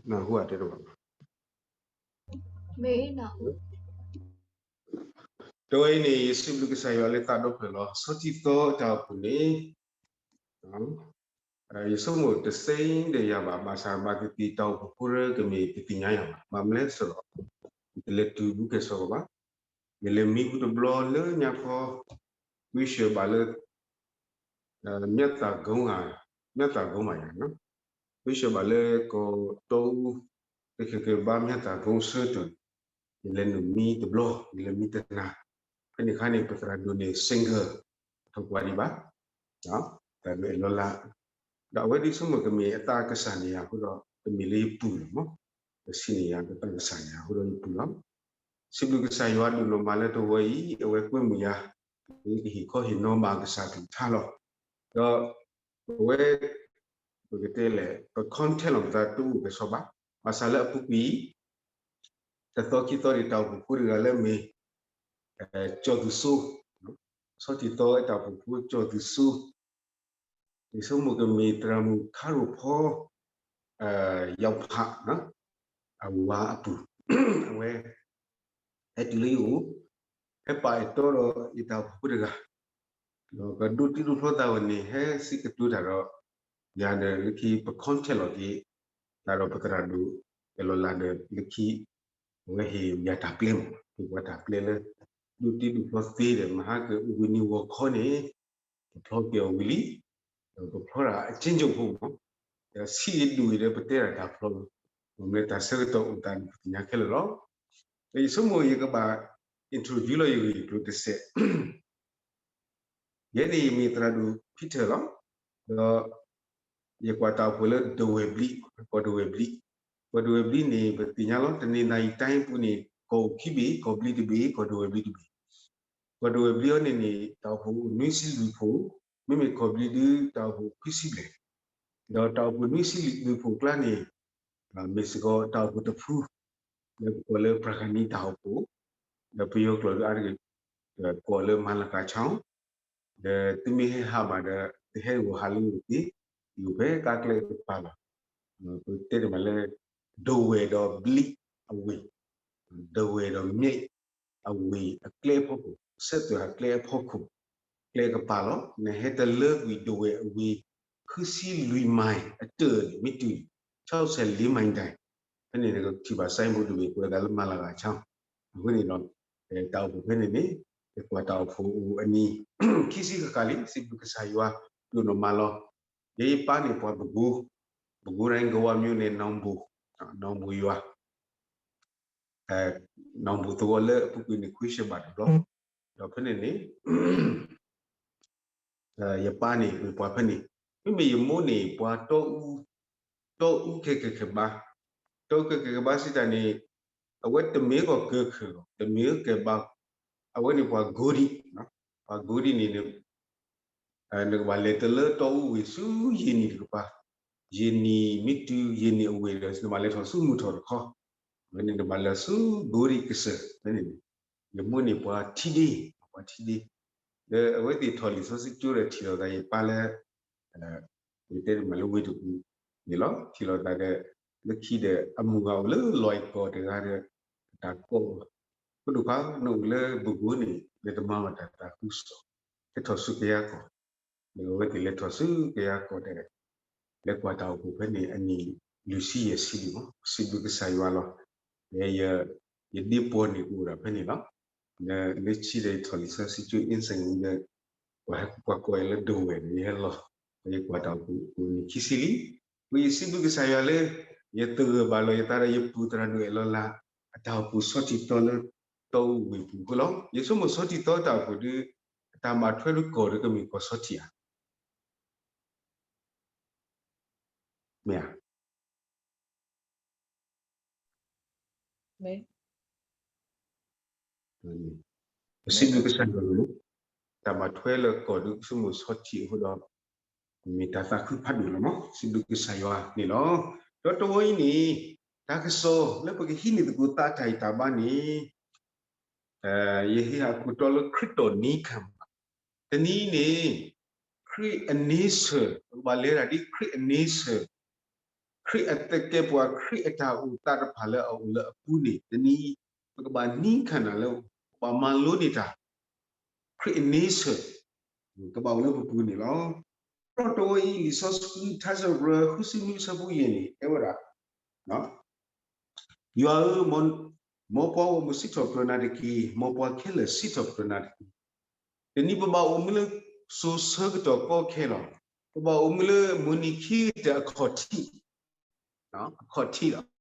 နၢ်ဟူဧါ တဲတဘၣ်ဘၣ်. မ့ၢ်နၢ်ဟူ. တဝဲအံၤန့ၣ် ယစံးဘျုးကစၢ်ယွၤလၢသးဒီဖျၢၣ်လီၤ. ဆီထံသီတၢ်အိၣ်ဖှိၣ်န့ၣ် ယဆိကမိၣ်တသ့ဒီးယၤဘၣ်, ဘၣ်ဆၣ်ဘၣ်သ့ၣ်သ့ၣ်တၢ်အိၣ်ဖှိၣ်ဖိရၢကမ့ၢ်တသ့ၣ်ညါယၤဘၣ်. ဘၣ်မနုၤလဲၣ်ဆိုတော့ ယတလဲၤတုၤဘူးကဲၣ်ဆိးကီးဘၣ်. ယလဲၤမံဃုာ်တဘျီလၢညါခီ, မ့ၢ်ဆှၢဘၣ်လၢ မျၢ်သၣ်ကုန်းဧါ, မျၢ်သၣ်ကုန်းမးယၤ, မ့ၢ်ဆှၢဘၣ်လၢကီၢ်တီအူ, တခဲကဲဘၣ်မျၢ်သၣ်ကုန်းဆၢကတီၢ်န့ၣ် ယလဲၤနုာ်မံတဘျီ, ယလဲၤမံတနၤ. ဖဲန့ၣ်အခါန့ၣ် ပသရၣ်ဒိၣ်န့ၣ် single, တထိၣ်ကွၢ်ဒံးဘၣ်, သရၣ်ဒိၣ်အဲၣ်လီၤလး, ဒီးအဝဲဒုးဆိကမိၣ်ကမ့ၢ်အသးကစၢ်န့ၣ်ယၤအဃိဒီး ကမ့ၢ်လၢယပူၤလီၤမး, ကဆံးန့ၢ်ယၤ ကသးကစၢ်န့ၣ်ယၤအဃိဒီးယပူၤလီၤ. စံးဘျုးကစၢ်ယွၤဒိၣ်နီၢ်မးလၢတဝီအံၤ အဝဲကွဲမုာ်ယၤ, ယကဟ့ၣ်ခီဟ့ၣ်နီၤဘၣ်ကစၢ်ကလုၢ်ကထါလီၤ. ဒီး ပဝဲ ပကတဲလဲၣ် ပ content လီၤပသးတအိၣ်ကဲၣ်ဆိးဘၣ်. ဘၣ်ဆၣ်လၢအပူၤကွံာ် တသီခံသီန့ၣ် တၢ်အိၣ်ဖှိၣ်ဖိတဂၤလၢမ့ၢ် ကၠီၤသူစိ, ဆီထံသီတၢ်အိၣ်ဖှိၣ်ဖိကၠီၤသူစိ, ယဆိကမိၣ်ကမ့ၢ်သရၣ်မုၣ်ခါရိၣ်ဖီ ယီၤဖး အဝၤအပုၢ်, အဝဲ ဟဲတုၤလၢယအိၣ်, ဟဲပာ်အဲၣ်တီဒီးယတၢ်အိၣ်ဖှိၣ်ဖိတဂၤ, ဒီးပဒိးတံၢ်ဒိးဖျီသးဝဲန့ၣ် ဟဲစံးကတိၤတၢ်ဒီး ယၤဒီးလၢခံ ပ content လီၤက့ၤ တၢ်ဒီးပသရၣ်ဒိၣ် အဲၣ်လီၤလးဒီးလၢခံ အဝဲဟ့ၣ်ယၤတၢ်ပျဲမး, ဟ့ၣ်ပှၤတၢ်ပျဲလၢ ဒိးတံၢ်ဒိးဖျီသ့ဒီး မဟါကဝံၤနံၤဝီၤခီန့ၣ် ပဖျီက့ၤအီၤဝံၤလံ, ဒီးပဖျီတၢ်အကၠ့ကၠိဖိမး, ဒီးဆံးအံၤဒူၣ်အံၤဒီးပတဲတၢ်တၢ်ဖျီ, မ့ၢ်တၢ်ဆၢကတီၢ်အိၣ်သးန့ၣ် ပသ့ၣ်ညါခဲလၢာ်လီၤ. ဒီးယဆိကမိၣ်ယကဘၣ် introduce လီၤယဂ့ၢ်ယကျိၤတစဲး ယဲန့ၣ်ယမ့ၢ်သရၣ်ဒိၣ် Peter လီၤ. ဒီး ယကွၢ်တၢ်အိၣ်ဖှိၣ်လၢဒဝဲၢ်ဘျံး, ကီၢ်ဒဝဲၢ်ဘျံး, ကီၢ်ဒဝဲၢ်ဘျံးန့ၣ် ပသ့ၣ်ညါလီၤ, တနင်္သာရီတိုင်းပူၤန့ၣ် ကီၢ်အိၣ်ခံဘ့ၣ်, ကီၢ်ဘျံးတဘ့ၣ်, ကီၢ်ဒဝဲၢ်ဘျံးတဘ့ၣ်. ကီၢ်ဒဝဲၢ်ဘျံးအံၤန့ၣ်န့ၣ် တၢ်အိၣ်ဖှိၣ်အိၣ်နွံဆံလွံၢ်ဖု, မ့မ့ၢ်ကီၢ်ဘျံးဒုး တၢ်အိၣ်ဖှိၣ်ခွံဆံဘျဲၣ်, ဒီးတၢ်အိၣ်ဖှိၣ်နွံဆံလွံၢ်ဖုအကျါန့ၣ် မ့ၢ်စ့ၢ်ကီးတၢ်အိၣ်ဖှိၣ်တဖု လၢပကိးလၢ ပြၢ်ခၣ်နံ တၢ်အိၣ်ဖှိၣ်, ဒီးပယီၤကျိာ်ဒုးအါတက့ၢ် ကိးလၢ မၤလကၤချီ, ဒီးသုမ့ၢ်ဟဲဟးဘၣ်ဒီး သုဟဲဂီၤဟးလၢဂီၤသ့, ယအိၣ်ဖဲကါကျဲကပၤလီၤ. ပတဲတမးလၢ ဒဝဲၢ်ဒီးဘျံးအဝ့ၢ်, ဒဝဲၢ်ဒီးဘျံးအဝ့ၢ်အကျဲအဖီခိၣ်, စဲးသွဲၣ်အကျဲအဖီခိၣ်, ကျဲကပၤလီၤ. နဟဲတလၢကွံာ်ဒဝဲၢ်အဝ့ၢ် ခွံဆံလွံၢ်မံၣ်အတၢၢ်န့ၣ် မ့ၢ်တုၤ ဆီဆဲးလ့မံၣ်ဒၣ်, ဖဲန့ၣ်နကထံၣ်ဘၣ် signboard တဘ့ၣ် ကွဲးသးလၢ မၤလကၤချီ. အဃိန့ၣ်ဒီး တၢ်အိၣ်ဖှိၣ်ဖဲန့ၣ်န့ၣ် ယကွၢ်တၢ်အိၣ်ဖှိၣ်အိၣ်အနံၣ် ခံဆံဃၣ်ဃၣ်လံ, စံးဘျုးကစၢ်ယွၤ ဒိၣ်နီၢ်မးလီၤ. ယဲယပၢ်န့ၣ်ပှၤပကိ, ပကိရၤကဝီၤ မြို့နယ်နောင်ဘို, နောင်ဘိုယွၤ, နောင်ဘိုသဝီလၢအပူၤကွံာ်န့ၣ် ခွံဆံဘၣ်တဘျီ, ဒီးဖဲန့ၣ်န့ၣ် ယပၢ်န့ၣ်မ့ၢ်ပှၤဖဲန့ၣ်, မ့မ့ၢ်ယမိၢ်န့ၣ် ပှၤတီအူ, တီအူခဲကဲကဲဘါ, တီအူခဲကဲကဲဘါစံးတၢ်န့ၣ် အဝဲတမ့ၢ်ကီၢ်ကၢၢ်ခၢၣ်လီၤ, တမ့ၢ်ကဲဘါ, အဝဲန့ၣ်ပှၤကိဒံ, ပှၤကိဒံန့ၣ် နကဘၣ်လဲၤတလၢတီအူဝ့ၢ်ဆူယ့ၢ်နံၣ်တကပၤ, ယ့ၢ်နံၣ်မ့ၢ်တုၤယ့ၢ်နံၣ်အဝ့ၢ်ဒီး နဘၣ်လဲၤထီၣ်ဆူမုၢ်ထီၣ်တခီ, အဝဲန့ၣ်နဘၣ်လဲၤဆူကိဒံကစၢၢ်, ဖဲန့ၣ် ယမိၢ်န့ၣ်ပှၤထံဒ့, ပှၤထံဒ့, ဒီးအဝဲသ့ၣ်ထီၣ်လံာ်စီဆှံကၠိဒီး ထံၣ်လိာ်သးယပၢ်လၢ ပကတဲတမးလၢဝ့ၢ်တကူၣ်န့ၣ်လီၤ. ထံၣ်လိာ်သးဒီး လၢခံဒီး အမုၢ်ဂၤအိၣ်လၢလီၢ်ကီၢ်တဂၤဒီး တၢ်ကိး, ဖိဒိၣ်ခွါ နအိၣ်လၢဘိၣ်ကိန့ၣ် နတမၤဘၣ်တၢ်သးခုကစီၣ်, ဟဲထီၣ်ဆူကယၤကီၢ်, ဒီးအဝဲသ့ၣ်လဲၤထီၣ်ဆူကယၤကီၢ်ဒီး လဲၤကွၢ်တၢ်အိၣ်ဖှိၣ်ဖဲန့ၣ် အနံၣ်လွံၢ်ဆံယဲၢ်ဆံလံမး, စံးဘျုးကစၢ်ယွၤလီၤ. ဒီးယဒ့ပှီၢ်န့ၣ်အိၣ်ဒၣ်ဖဲန့ၣ်လီၤ. ဒီးလၢခံဒီးယထီၣ်လံာ်စီဆှံကၠိ အ့စ့ၣ်ဝံၤဒီး ပှၤဟဲကွၢ်ကွၢ်ယၤလၢဒဝဲၢ်ဒီး ယဟဲလီၤ, ဒီးယကွၢ်တၢ်အိၣ်ဖှိၣ်အိၣ်နံၣ်ခံဆံလံ. ဝံၤယစံးဘျုးကစၢ်ယွၤလၢ ယသဂၢၢ်ဘၣ်လီၤယသးဒီးယပုၢ်သရၣ်ဒိၣ်အဲၣ်လီၤလး အတၢ်အိၣ်ဖှိၣ်ဆီထံၣ်သီလၢတီအူဝ့ၢ်ပူၤအဃိလီၤ. ယဆိကမိၣ်ဆီထံၣ်သီတၢ်အိၣ်ဖှိၣ်ဒီး အတၢ်ဘၣ်ထွဲဒီးကီၢ်ဒီးကမ့ၢ်ကီၢ်ဆီထံၣ်ဧါ, မ့ၢ်ဧါ. ပစံးဘျုးကစၢ်ယွၤလီၤ. တၢ်ဘၣ်ထွဲလၢကီၢ်ဒီးကဆိကမိၣ်ဆီထံၣ်အဃိဒီး မ့ၢ်တၢ်သးခုဖးဒိၣ်လီၤမး, စံးဘျုးကစၢ်ယွၤန့ၣ်လီၤ. ဒီးတဝီအံၤန့ၣ် တၢ်ကစီၣ်လၢပကဟံးန့ၢ်သကိးသးတၢ်အံၤတၢ်ဘါန့ၣ် ယဟ့ၣ်ဟးခိၣ်တီလၢခရံာ်တီၢ်နံၤခၢၣ်မး, တနံၤအံၤန့ၣ် ခရံာ်အန့ဆၢၣ်, ပကဘၣ်လဲၤဒၣ်ဒ်ခရံာ်အန့ဆၢၣ်, ခရံာ်အသကဲးပဝး ခရံာ်အတၢ်အိၣ်သးတဖၣ်လၢအအိၣ်လၢအပူၤန့ၣ် တနံၤအံၤ ပကဘၣ်နံၤခၣ်နၢ်လၢ ပဘၣ်မၤလိန့ၢ်တၢ် ခရံာ်အန့ဆၢၣ် ကဘၣ်အိၣ်လၢပပူၤန့ၣ်လီၤ. ဒီးတဝီအံၤ လံာ်စီဆှံထါစံးပတြၢၤ ဃုဆံနွံ အဆၢဖိယဲၢ်န့ၣ် တဲဝဲဒၣ်, ယွၤဧၢ, မ်ပှၤဂီၢ်မုၢ်စံးထီၣ်ပတြၢၤနၤတက့ၢ်, မ်ပှၤခဲလၢာ်စံးထီၣ်ပတြၢၤနၤတက့ၢ်. တနံၤပဘၣ်အိၣ်မူလၢစိၤဆၢကတီၢ်ကီခဲလီၤ. ပဘၣ်အိၣ်မူလၢမုၢ်နံၤခံကတၢၢ်အခီၣ်ထံး, အခီၣ်ထံးလီၤ.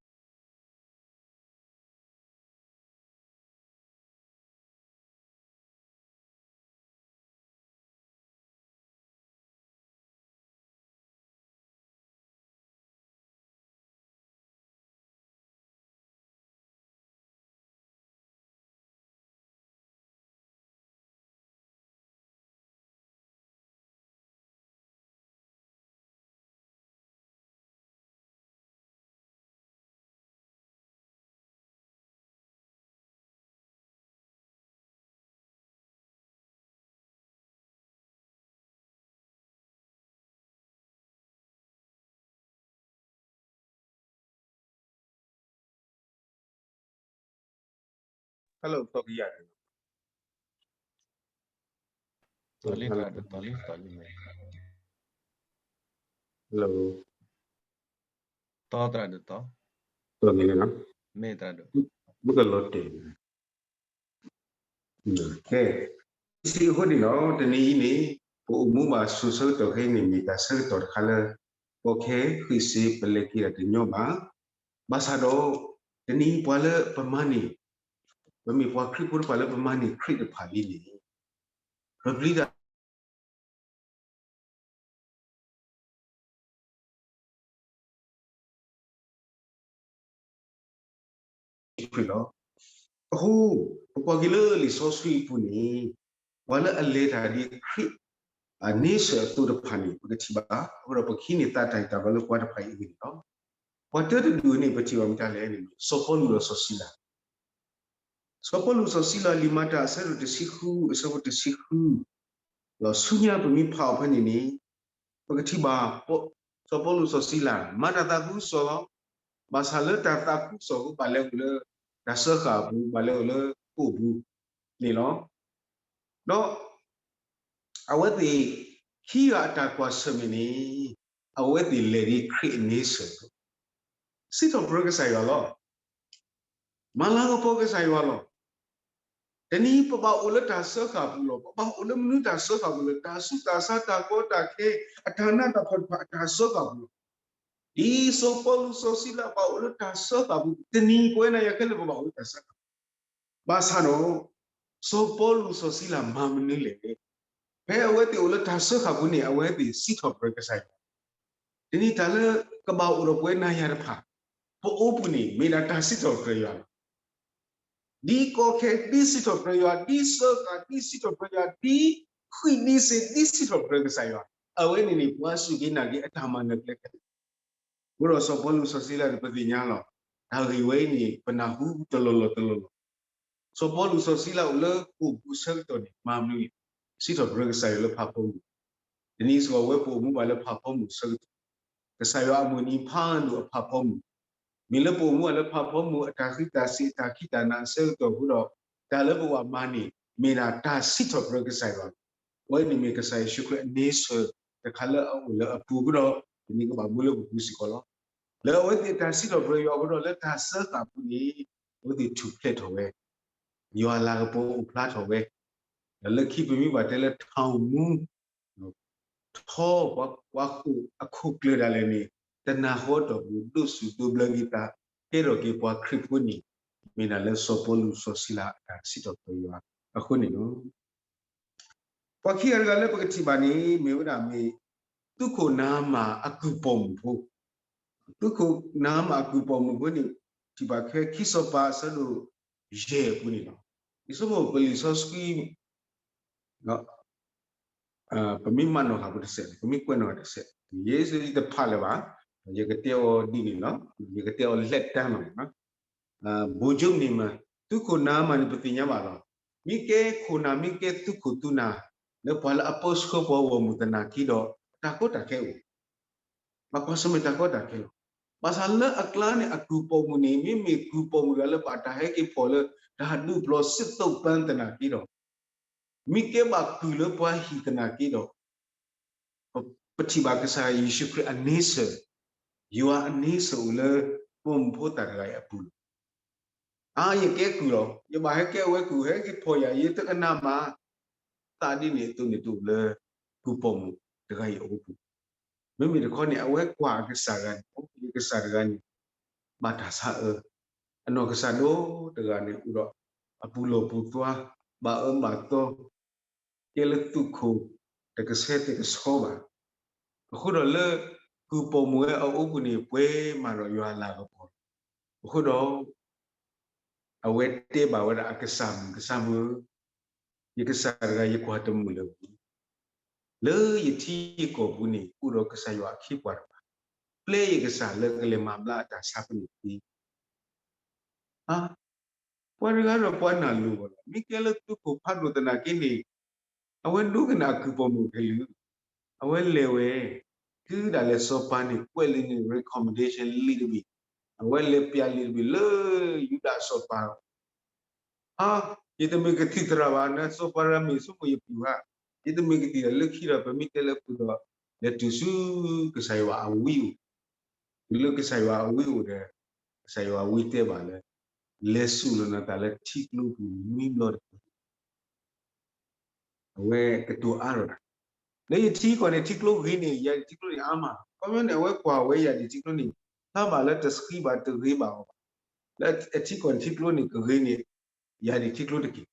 Hello, တီကယၤန့ၣ်, တီလံ, တီလံ, တီလံ, Hello, တီသရၣ်ဒိၣ်တီ, တီန့ၣ်, မ့ၢ်သရၣ်ဒိၣ်, မ့ၢ်ကလီၤတဲာ်, ကဲ, စံးအဃိန့ၣ်လီၤ, တနံၤအံၤန့ၣ် ပအိၣ်မူဘၣ်စိၤဆၢကတီၢ်ခဲအံၤန့ၣ် မ့ၢ်တၢ်ဆၢကတီၢ်တခါလၢ ကီခဲဃံးစ့ ပလဲၤက့ၤတၢ်တညီဘၣ်. ဘၣ်ဆၣ်ဒီး တနံၤအံၤပှၤလၢပမၤန့ၢ်, ပမ့ၢ်ပှၤခရံာ်ဖိတဖၣ်လၢပမၤန့ၢ်ခရံာ်တဖၣ်လံန့ၣ် ပပျံၤတၢ် ခရံာ်လီၤ. အဃိ ပကွၢ်က့ၤလၢလံာ်စီဆှံအပူၤန့ၣ် ပှၤလၢအလဲၤတၢ်ဒ်ခရံာ်အန့ဆၢၣ်အသိးတဖၣ်န့ၣ် ပကထံၣ်ဘၣ်, အဃိဒီးပကဟံးန့ၢ်သးတၢ်ဂံၢ်တၢ်ဘါလၢပှၤတဖၣ်အံၤအဂ့ၢ်န့ၣ်လီၤ. ပှၤတၢတဒူၣ်န့ၣ် ပထံၣ်ဘၣ်မတၤလဲၣ်န့ၣ် စီၤပီလူးဒီးစီၤစံလၤ စီၤပီလူးစီၤစံလၤ လံာ်မၤတၢ်အဆၢဒိၣ်တဆံဃု အဆၢဖိတဆံဃု, ဒီးဆူညါပမ့ၢ်ဖးအီၤဖဲန့ၣ်န့ၣ် ပကထံၣ်ဘၣ် စီၤပီလူးစီၤစံလၤ မၤတၢ်သးခုကစီၣ်လီၤ. ဘၣ်ဆၣ်လၢတၢ်သးခုကစီၣ်အဃိ ဘၣ်လဲၤအိၣ်လၢတၢ်စၢဃာ်အပူၤ, ဘၣ်လဲၤအိၣ်လၢဃိာ်ပူၤန့ၣ်လီၤ. ဒီး အဝဲသ့ၣ်ခံဂၤအတၢ်ကွၢ်ဆၢၣ်မဲာ်န့ၣ် အဝဲသ့ၣ်လဲၤဒ်ခရံာ်အန့ဆၢၣ်အသိး, စံးထီၣ်ပတြၢၤကစၢ်ယွၤလီၤ. မၤလၤကပီၤကစၢ်ယွၤလီၤ. တနံၤပဘၣ်အိၣ်လၢတၢ်စၢဃာ်ပူၤလီၤ. ပဘၣ်အိၣ်လၢမနုၤတၢ်စၢဃာ်ပူၤလဲၣ်, တၢ်ဆူးတၢ်ဆါ တၢ်ကီတၢ်ခဲ အတၢ်နးတၢ်ဖှီၣ်တဖၣ်အတၢ်စၢဃာ်ပူၤလီၤ. ဒ်စီၤပီလူးစီၤစံလၤဘၣ်အိၣ်လၢတၢ်စၢဃာ်ပူၤ, တနံၤပဝဲနၤယၤခဲလၢာ်ပဘၣ်အိၣ်လၢတၢ်စၢဃာ် ဘၣ်ဆၣ်ဒီး စီၤပီလူးစီၤစံလၤမၤမနုၤလဲၣ်. ဖဲအဝဲသ့ၣ်အိၣ်လၢတၢ်စၢဃာ်ပူၤန့ၣ် အဝဲသ့ၣ်စံးထီၣ်ပတြၢၤကစၢ်ယွၤ, တနံၤတၢ်လၢကဘၣ်အိၣ်ဒီးပဝဲနၤယၤတဖၣ် ပအိၣ်ပူၤန့ၣ် မ့ၢ်ဒၣ်တၢ်စံးထီၣ်ပတြၢၤယွၤလီၤ. ဒ်ကီခဲ ဒ်စံးထီၣ်ပတြၢၤယွၤ, ဒ်စၢဃာ်, ဒ်စံးထီၣ်ပတြၢၤယွၤ, ဒ်ဃံးဒ်စ့, ဒ်စံးထီၣ်ပတြၢၤကစၢ်ယွၤ, အဝဲန့ၣ်န့ၣ် ပှၤစူၢ်က့ၤနာ်က့ၤအတၢ်မၤနၢၤကျဲခဲလၢာ် အဃိဒီးစီၤပီလူးစီၤစံလၤန့ၣ် ပသ့ၣ်ညါလီၤ. တၢ်ဂ့ၢ်ဝဲအံၤန့ၣ် ပနၢ်ဟူတလီၢ်လီၢ်တလီၢ်လီၢ်. စီၤပီလူးစီၤစံလၤအိၣ်လၢဃိာ်ပူၤဆၢကတီၢ်န့ၣ် မၤမနုၤလဲၣ်, စံးထီၣ်ပတြၢၤကစၢ်ယွၤလၢဖးဖီမုၢ်. တနံၤစ့ၢ်ကီးဝဲပအိၣ်မူဘၣ်လၢဖးဖီမုၢ်ဆၢကတီၢ်, ကစၢ်ယွၤအမုၢ်နံၤဖးဒိၣ်အဖးဖီမုၢ်, မ့ၢ်လၢပအိၣ်မူဘၣ်လၢဖးဖီမုၢ် အတၢ်ဃံးတၢ်စ့ၤ အတၢ်ခံးတၢ်နၤအဆၢကတီၢ်အဃိဒီး တၢ်လၢပဘၣ်မၤန့ၣ် မ့ၢ်ဒၣ်တၢ်စံးထီၣ်ပတြၢၤကစၢ်ယွၤလီၤ. အဝဲန့ၣ်မ့ၢ်ကစၢ်ယ့ၣ်ၡူးခရံာ်အန့ဆၢၣ်တခါလၢအအိၣ်လၢအပူၤအဃိဒီး ပန့ၣ်ကဘၣ်မူလၢပပူၤစ့ၢ်ကီးလီၤ. လၢအဝဲသ့ၣ်တၢ်စံးထီၣ်ပတြၢၤယွၤအဃိဒီး လၢတၢ်စၢဃာ်အပူၤန့ၣ် အဝဲသ့ၣ်ထူၣ်ဖျဲးထီၣ်ဝဲ, ယွၤအလၤကပီၤအိၣ်ဖျါထီၣ်ဝဲ, ဒီးလၢခံပမ့ၢ်ဘၣ်တဲလၢထၣ်မူ ထီ ပှၤဃိာ်အခိၣ်ကျၢၢ်ဒၣ်လဲာ်န့ၣ် တနၢ်ဟူတီၢ်ပူၤ ဒိးစူၣ်ဒိးဘျၢက့ၤသး ကဲထီၣ်က့ၤပှၤခရံာ်ဖိန့ၣ် မ့ၢ်ဒၣ်လၢစီၤပီလူးစီၤစံလၤအတၢ်စံးထီၣ်ပတြၢၤယွၤအဃိန့ၣ်လီၤ. ပှၤခံဂၤတဂၤလၢပကထံၣ်ဘၣ်န့ၣ် မ့ၢ်ဝဲဒၣ်မ့ၢ် သုးခိၣ်နၤမၢ်အကုၢ်ပိာ်မုၣ်ဖိ, သုးခိၣ်နၤမၢ်အကုၢ်ပိာ်မုၣ်ဖိန့ၣ် ထံၣ်ဘၣ်ခဲခံစီၤပၤအဆၢဒိၣ်ယဲၢ်အပူၤန့ၣ်လီၤ. ယဆိကမိၣ်ပလံာ်စီဆှံ ပမ့ၢ်မၤနီၣ်ဃာ်ဖိတစဲးန့ၣ် ပမ့ၢ်ကွဲးနီၣ်ဃာ်တစဲး ယဲယတဖးလၢၤဘၣ်, ယကတဲအီၤဒ်န့ၣ်လီၤ. ယကတဲအီၤလက်တန်းလီၤ. ဗိုလ်ချုပ်နေမင်း သုးခိၣ်နၤမၢ်န့ၣ် ပသ့ၣ်ညါဘၣ်လီၤ. မ့ၢ်ကဲခိၣ်နၢ် မ့ၢ်ကဲသုးခိၣ်သုးနၢ် လၢပှၤလၢအပၢဆှၢပှၤဂီၢ်မုၢ်သနာ်က့ဒီး တၢ်ကီတၢ်ခဲအိၣ်, ဘၣ်ကွၢ်ဆၢၣ်မဲာ်တၢ်ကီတၢ်ခဲလီၤ. ဘၣ်ဆၣ်လၢအကျါန့ၣ် အကုၢ်ပိာ်မုၣ်န့ၣ် မ့မ့ၢ်ကုၢ်ပိာ်မုၣ်တဂၤလၢဘၣ်တၢ်ဟဲက့ၤဖီၣ်လၢ တၢ်ဒူၣ်ပျီစစ်သုံးပန်းသနာ်က့ဒီး, မ့ၢ်ကဲဘၣ်ကုၢ်လၢပှၤဟံၣ်သနာ်က့ဒီး, ပထံၣ်ဘၣ်ကစၢ်ယ့ၣ်ၡူးခရံာ်အနစၢၤ, ယွၤအနစၢၤအိၣ်လၢ ပိာ်မုၣ်ဖိသၣ်တဂၤအံၤအပူၤလီၤ. အါ ယကဲကုၢ်လီၤ, ယဘၣ်ဟဲကဲအဝဲကုၢ် ဟဲက့ၤဖီၣ်ယၤ ယတကနၣ်မၤ, သးဒ်န့ၣ်အသိးန့ၣ်တအိၣ်လၢ ကုၢ်ပိာ်မုၣ်တဂၤအံၤအအိၣ်ပူၤ. မ့မ့ၢ်တခီန့ၣ် အဝဲကွၢ်အကစၢ်တဂၤန့ၣ် ယကစၢ်တဂၤန့ၣ် ဘၣ်တၢ်ဆါအၢ, အနီၢ်ကစၢ်ဒိၣ်တဂၤန့ၣ် အိၣ်ဒီးအပူၤလီၢ်ပူၤသွါ, ဘၣ်အၢဘၣ်သီ, ကဲလၢသုးခိၣ် တကဆှဲတကဆှီဘၣ်. အဃိဒီးလၢ ကုၢ်ပိာ်မုၣ်ဝဲအအိၣ်ပူၤန့ၣ် ပှဲၤမးဒီးယွၤအလၤကပီၤလီၤ. အဃိဒီး အဝဲတဲဘၣ်ဝဲဒၣ်အကစၢ်မုၣ်, ကစၢ်မုၣ်ဧၢ, ယကစၢ်တဂၤယကွၢ်တမုာ်လၢၤဘၣ်. လၢယထံယကီၢ်ပူၤန့ၣ် အိၣ်ဒီးကစၢ်ယွၤအခ့အပှၤတဖၣ်, ပျဲယကစၢ်လၢကလဲၤမၤဘျါအတၢ်ဆါဖဲန့ၣ်တက့ၢ်. ပှၤတဂၤဒီးပှၤနၢ်လိၤဂီၢ်လီၤ. မ့ၢ်ကဲလၢသုးခိၣ်ဖးဒိၣ်သနာ်က့န့ၣ် အဝဲဒိကနၣ်အကုၢ်ပိာ်မုၣ်ခဲလၢာ်, အဝဲလဲၤဝဲ တုၤဒၣ်လဲာ်စီၤပၤန့ၣ် ကွဲးလံာ်န့ၣ် recommendation လံာ်တဘ့ၣ်, အဝဲလဲၤပျးလံာ်တဘ့ၣ်လၢ ယူဒၤစီၤပၤ အါ, ယတမ့ၢ်ကသံၣ်သရၣ်ဘၣ်, နစီၤပၤရၤမ့ၢ်ဆိကမိၣ်ယပုၢ်ဧါ, ယတမ့ၢ်ကသံၣ်ဒီးလၢခံဒီး ပမ့ၢ်တဲလၢပူၤဒီး လဲၤတုၤဆူကစၢ်ယွၤအဝံအိၣ်, တုၤလၢကစၢ်ယွၤအဝံအိၣ်ဒီး ကစၢ်ယွၤအဝံတဲဘၣ်လၢ လဲၤစူၢ်လီၤနသးလၢထံကျိပူၤနွံဘျီတက့ၢ်. အဝဲကတိၤအါထီၣ်တၢ် လၢယထံကီၢ်န့ၣ် ထံကျိဂ့ၤန့ၢ်ယၤဒံးထံကျိန့ၣ်အါမး, ခီပညီန့ၣ် အဝဲကွၢ်ဝဲယၤဒံးထံကျိန့ၣ် ဖျါဘၣ်လၢတဆှံဘၣ်တဂ့ၤဘၣ်အီၤဘၣ်, လၢအထံကီၢ်န့ၣ်ထံကျိန့ၣ် ကဂ့ၤန့ၢ် ယၤဒံးထံကျိတက့ၢ်.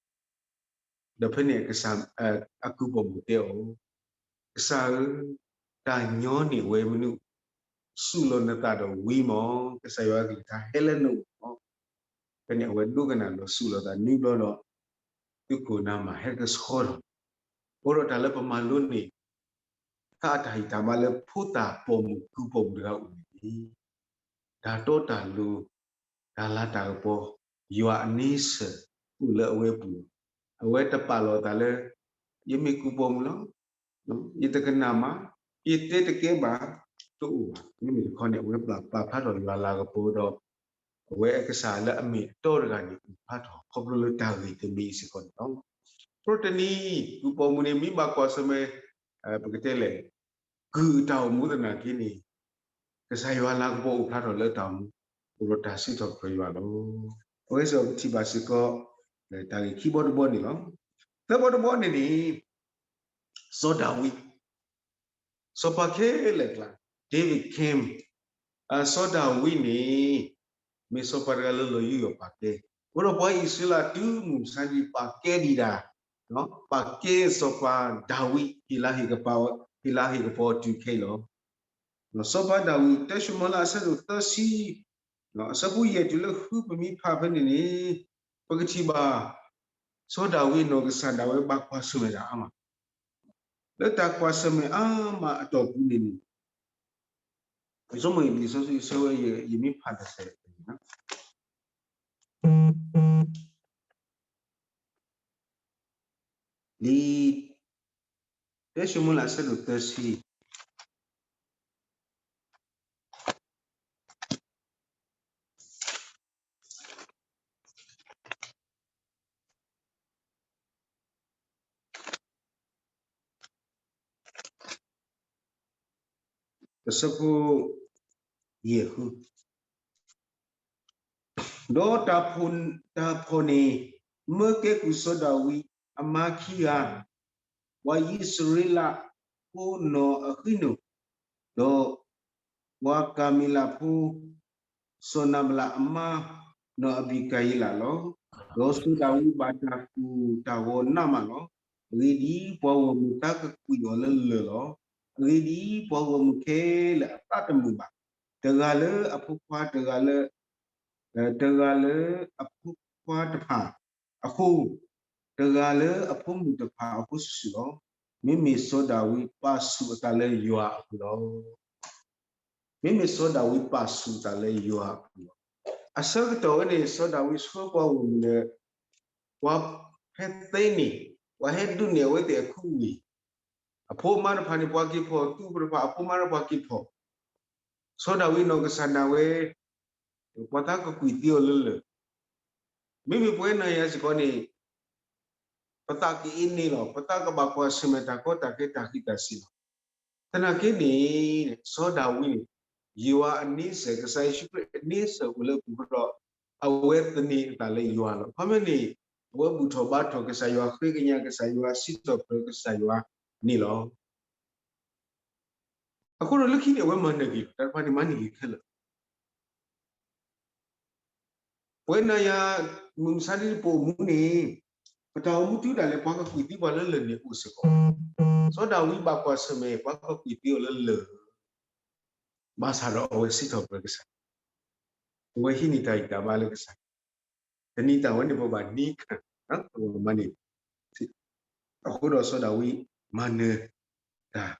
ဒီးဖဲန့ၣ် အကုၢ်ပိာ်မုၣ်တဲအီၤ, ကစၢ်ဧၢ, တၢ်ညီန့ၢ်ဝဲမနုၤ, စူၢ်လီၤနသးဒီးဝံမး, ကစၢ်ယွၤအကလုၢ်ကထါဟဲလၢနအိၣ်လီၤ. ဖဲန့ၣ်အဝဲဒိကနၣ်ဒီးစူၢ်လီၤသးနွံဘျီဒီး သုးခိၣ်နၤမၢ်ဟဲကဆှီထီၣ်, အဃိဒီးတၢ်လၢပမၤလိန့ၢ် တၢ်အတၢ်ဟံၣ်တၢ်မၤလၢဖိသၣ်ပိာ်မုၣ်ကုၢ်ပိာ်မုၣ်တဂၤအိၣ်န့ၣ် တၢ်တီတၢ်လိၤ, တၢ်လၤတၢ်ကပီၤ, ယွၤအနစၢၤအိၣ်လၢအဝဲအပူၤလီၤ. အဝဲတပာ်လီၤအသးလၢ ယမ့ၢ်ကုၢ်ပိာ်မုၣ်လီၤ, ယတကနၣ်မၤ, ယတဲတကဲဘၣ်, တအိၣ်ဘၣ်. မ့မ့ၢ်တခီန့ၣ် အဝဲပာ်ဖျါထီၣ်ယွၤလၤကပီၤဒီး အဝဲအကစၢ်လၢအမ့ၢ်အတီတဂၤန့ၣ် အိၣ်ဖျါထီၣ်ခီဖျိလၢတၢ်ဂ့ၢ်တမံၤအံၤစ့ၢ်ကီးန့ၣ်လီၤ. တနံၤ ကုၢ်ပိာ်မုၣ်န့ၣ် မ့ၢ်ဘၣ်ကွၢ်ဆၢၣ်မဲာ် ပကတဲလဲၣ် ကုၢ်အတၢ်အိၣ်မူသနာ်က့န့ၣ် ကစၢ်ယွၤလၤကပီၤအိၣ်ဖျါထီၣ်လၢအတၢ်အိၣ်မူ, အိၣ်ဒီးတၢ်စံးထီၣ်ပတြၢၤယွၤလီၤ. အဝဲစ့ၢ်ကီးပထံၣ်ဘၣ်စ့ၢ်ကီး တၢ်ဂ့ၢ်ခံဘီတဘီန့ၣ်လီၤ. သၢဘီတဘီန့ၣ်န့ၣ် စီၤဒၤဝံး စီၤပၤခဲလၢာ်အကျါ David came, စီၤဒၤဝံးန့ၣ် မ့ၢ်စီၤပၤတဂၤလၢလီၤယူးယီၣ်ပာ်ကဲ, အဃိဒီးပှၤအံၣ်စရ့လးတုၤမုၢ်မဆါတနံၤ ပာ်ကဲဒံးဒၣ်, ပာ်ကဲစီၤပၤဒၤဝံး ဟ့ၣ်လၤဟ့ၣ်ကပၤ, ဟ့ၣ်လၤဟ့ၣ်ကပီၤတုၤခဲအံၤလီၤ. စီၤပၤဒၤဝံး တၢၡမူၤအ့လး အဆၢဒိၣ်သၢဆံ အဆၢဖိယဲၢ်တုၤလၢဃု ပမ့ၢ်ဖးဖဲန့ၣ်န့ၣ် ပကထံၣ်ဘၣ် စီၤဒၤဝံးအနီၢ်ကစၢ်ဒၣ်ဝဲဘၣ်ကွၢ်ဆၢၣ်မဲာ်တၢ်အါမး, လၢတၢ်ကွၢ်ဆၢၣ်မဲာ်အါမးအတီၢ်ပူၤန့ၣ်န့ၣ် ယဆိကမိၣ်လံာ်စီဆှံအဆၢဝဲ ယမ့ၢ်ဖးတၢ်ဆၢ လံာ် တၢၡမူၤအ့လး အဆၢဒိၣ်သၢဆံ အဆၢဖိ ယဲၢ်ဃု, ဒီးတၢ်ဖှီၣ်န့ၣ် မၢကဲကုၢ်စီၤဒၤဝံးအမါခံဂၤ, ပှၤအံၣ်စရ့လးဖိနီၢ်အဃံနိၣ်, ဒီးပှၤကၤမံလးဖိ စီၤနၤဘလးအမါ နီၢ်အဘံကၤယံလးလီၤ. ဒီးစီၤဒၤဝံးဘၣ်တၢ်ကိၢ်တၢ်ဂီၤနးမးလီၤ. အဂ့ၢ်ဒ်အံၤ, ပှၤဂီၢ်မုၢ်သါကကွံာ်အီၤလၢလၢၢ်လီၤ. အဂ့ၢ်ဒ်အံၤ, ပှၤဂီၢ်မုၢ်ခဲလၢာ်အသးတမုာ်ဘၣ်, တဂၤလၢအဖိခွါတဂၤလၢ တဂၤလၢအဖိခွါတဖၣ်အဃိ, တဂၤလၢအဖိမုၣ်တဖၣ်အဃိစုာ်စုာ်လီၤ. မ့မ့ၢ်စီၤဒၤဝံးပာ်ဆူၣ်အသးလၢယွၤအပူၤလီၤ. မ့မ့ၢ်စီၤဒၤဝံးပာ်ဆူၣ်အသးလၢယွၤအပူၤလီၤ. အဆၢကတီၢ်ဝဲန့ၣ် စီၤဒၤဝံးဆှၢပှၤဂီၢ်မုၢ်လၢ ပှၤဟဲသ့န့ၢ်, ပှၤဟဲဒုးနဲၣ်အဝဲသ့ၣ်အခူအဝ့ၢ်, အဖိအမါတဖၣ်န့ၣ် ပှၤက့ၤဖီၣ်, သူၣ်က့တဖၣ်အဖိအမါတဖၣ်ပှၤက့ၤဖီၣ် စီၤဒၤဝံးနီၢ်ကစၢ်ဒၣ်ဝဲ ပှၤသးကကွံာ်သံအီၤလၢလၢၢ်, မ့မ့ၢ်ပဝဲနၤယၤစ့ၢ်ကီးန့ၣ် ပသးကအ့န့ၣ်လီၤ. ပသးကဘၣ်ကွၢ်ဆၢၣ်မဲာ်တၢ်ကီတၢ်ခဲတၢ်ဃံးတၢ်စုၤလီၤ. သနာ်က့န့ၣ် စီၤဒၤဝံးန့ၣ် ယွၤအန့ဆၢၣ် ကစၢ်ယ့ၣ်ၡူးခရံာ်အန့ဆၢၣ်အိၣ်လၢအပူၤဃီဒီး အဝဲသန့ၤအသးလၢယွၤလီၤ. အခီပညီန့ၣ် အဝဲဘူၣ်ထီၣ်ဘါထီၣ်ကစၢ်ယွၤ ဃ့ကညးကစၢ်ယွၤ စံးထီၣ်ပတြၢၤကစၢ်ယွၤန့ၣ်လီၤ. အဃိဒီးလၢခံန့ၣ် အဝဲမၤနၢၤက့ၤလီၤ. တၢ်တဖၣ်န့ၣ်မၤန့ၢ်က့ၤခဲလၢာ် ပဝဲနၤယၤ မုၢ်မဆါတနံၤပအိၣ်မူန့ၣ် ပတၢ်အိၣ်မူတုၤဒၣ်လဲာ် ပှၤကကွံာ်သံပှၤလၢလၢၢ်န့ၣ်အိၣ်စ့ၢ်ကီး. စီၤဒၤဝံးဘၣ်ကွၢ်ဆၢၣ်မဲာ် ပှၤကကွံာ်သံအီၤလၢလၢၢ် ဘၣ်ဆၣ်ဒီးအဝဲစံးထီၣ်ပတြၢၤကစၢ်, အဝဲဟံးန့ၢ်တၢ်ဂံၢ်တၢ်ဘါလၢကစၢ်, တနံၤတၢ်ဝဲန့ၣ် ပဘၣ်န့ၢ်ခၢၣ် ပဘၣ်မၤန့ၢ် အဃိဒီးစီၤဒၤဝံးမၤနၢၤတၢ်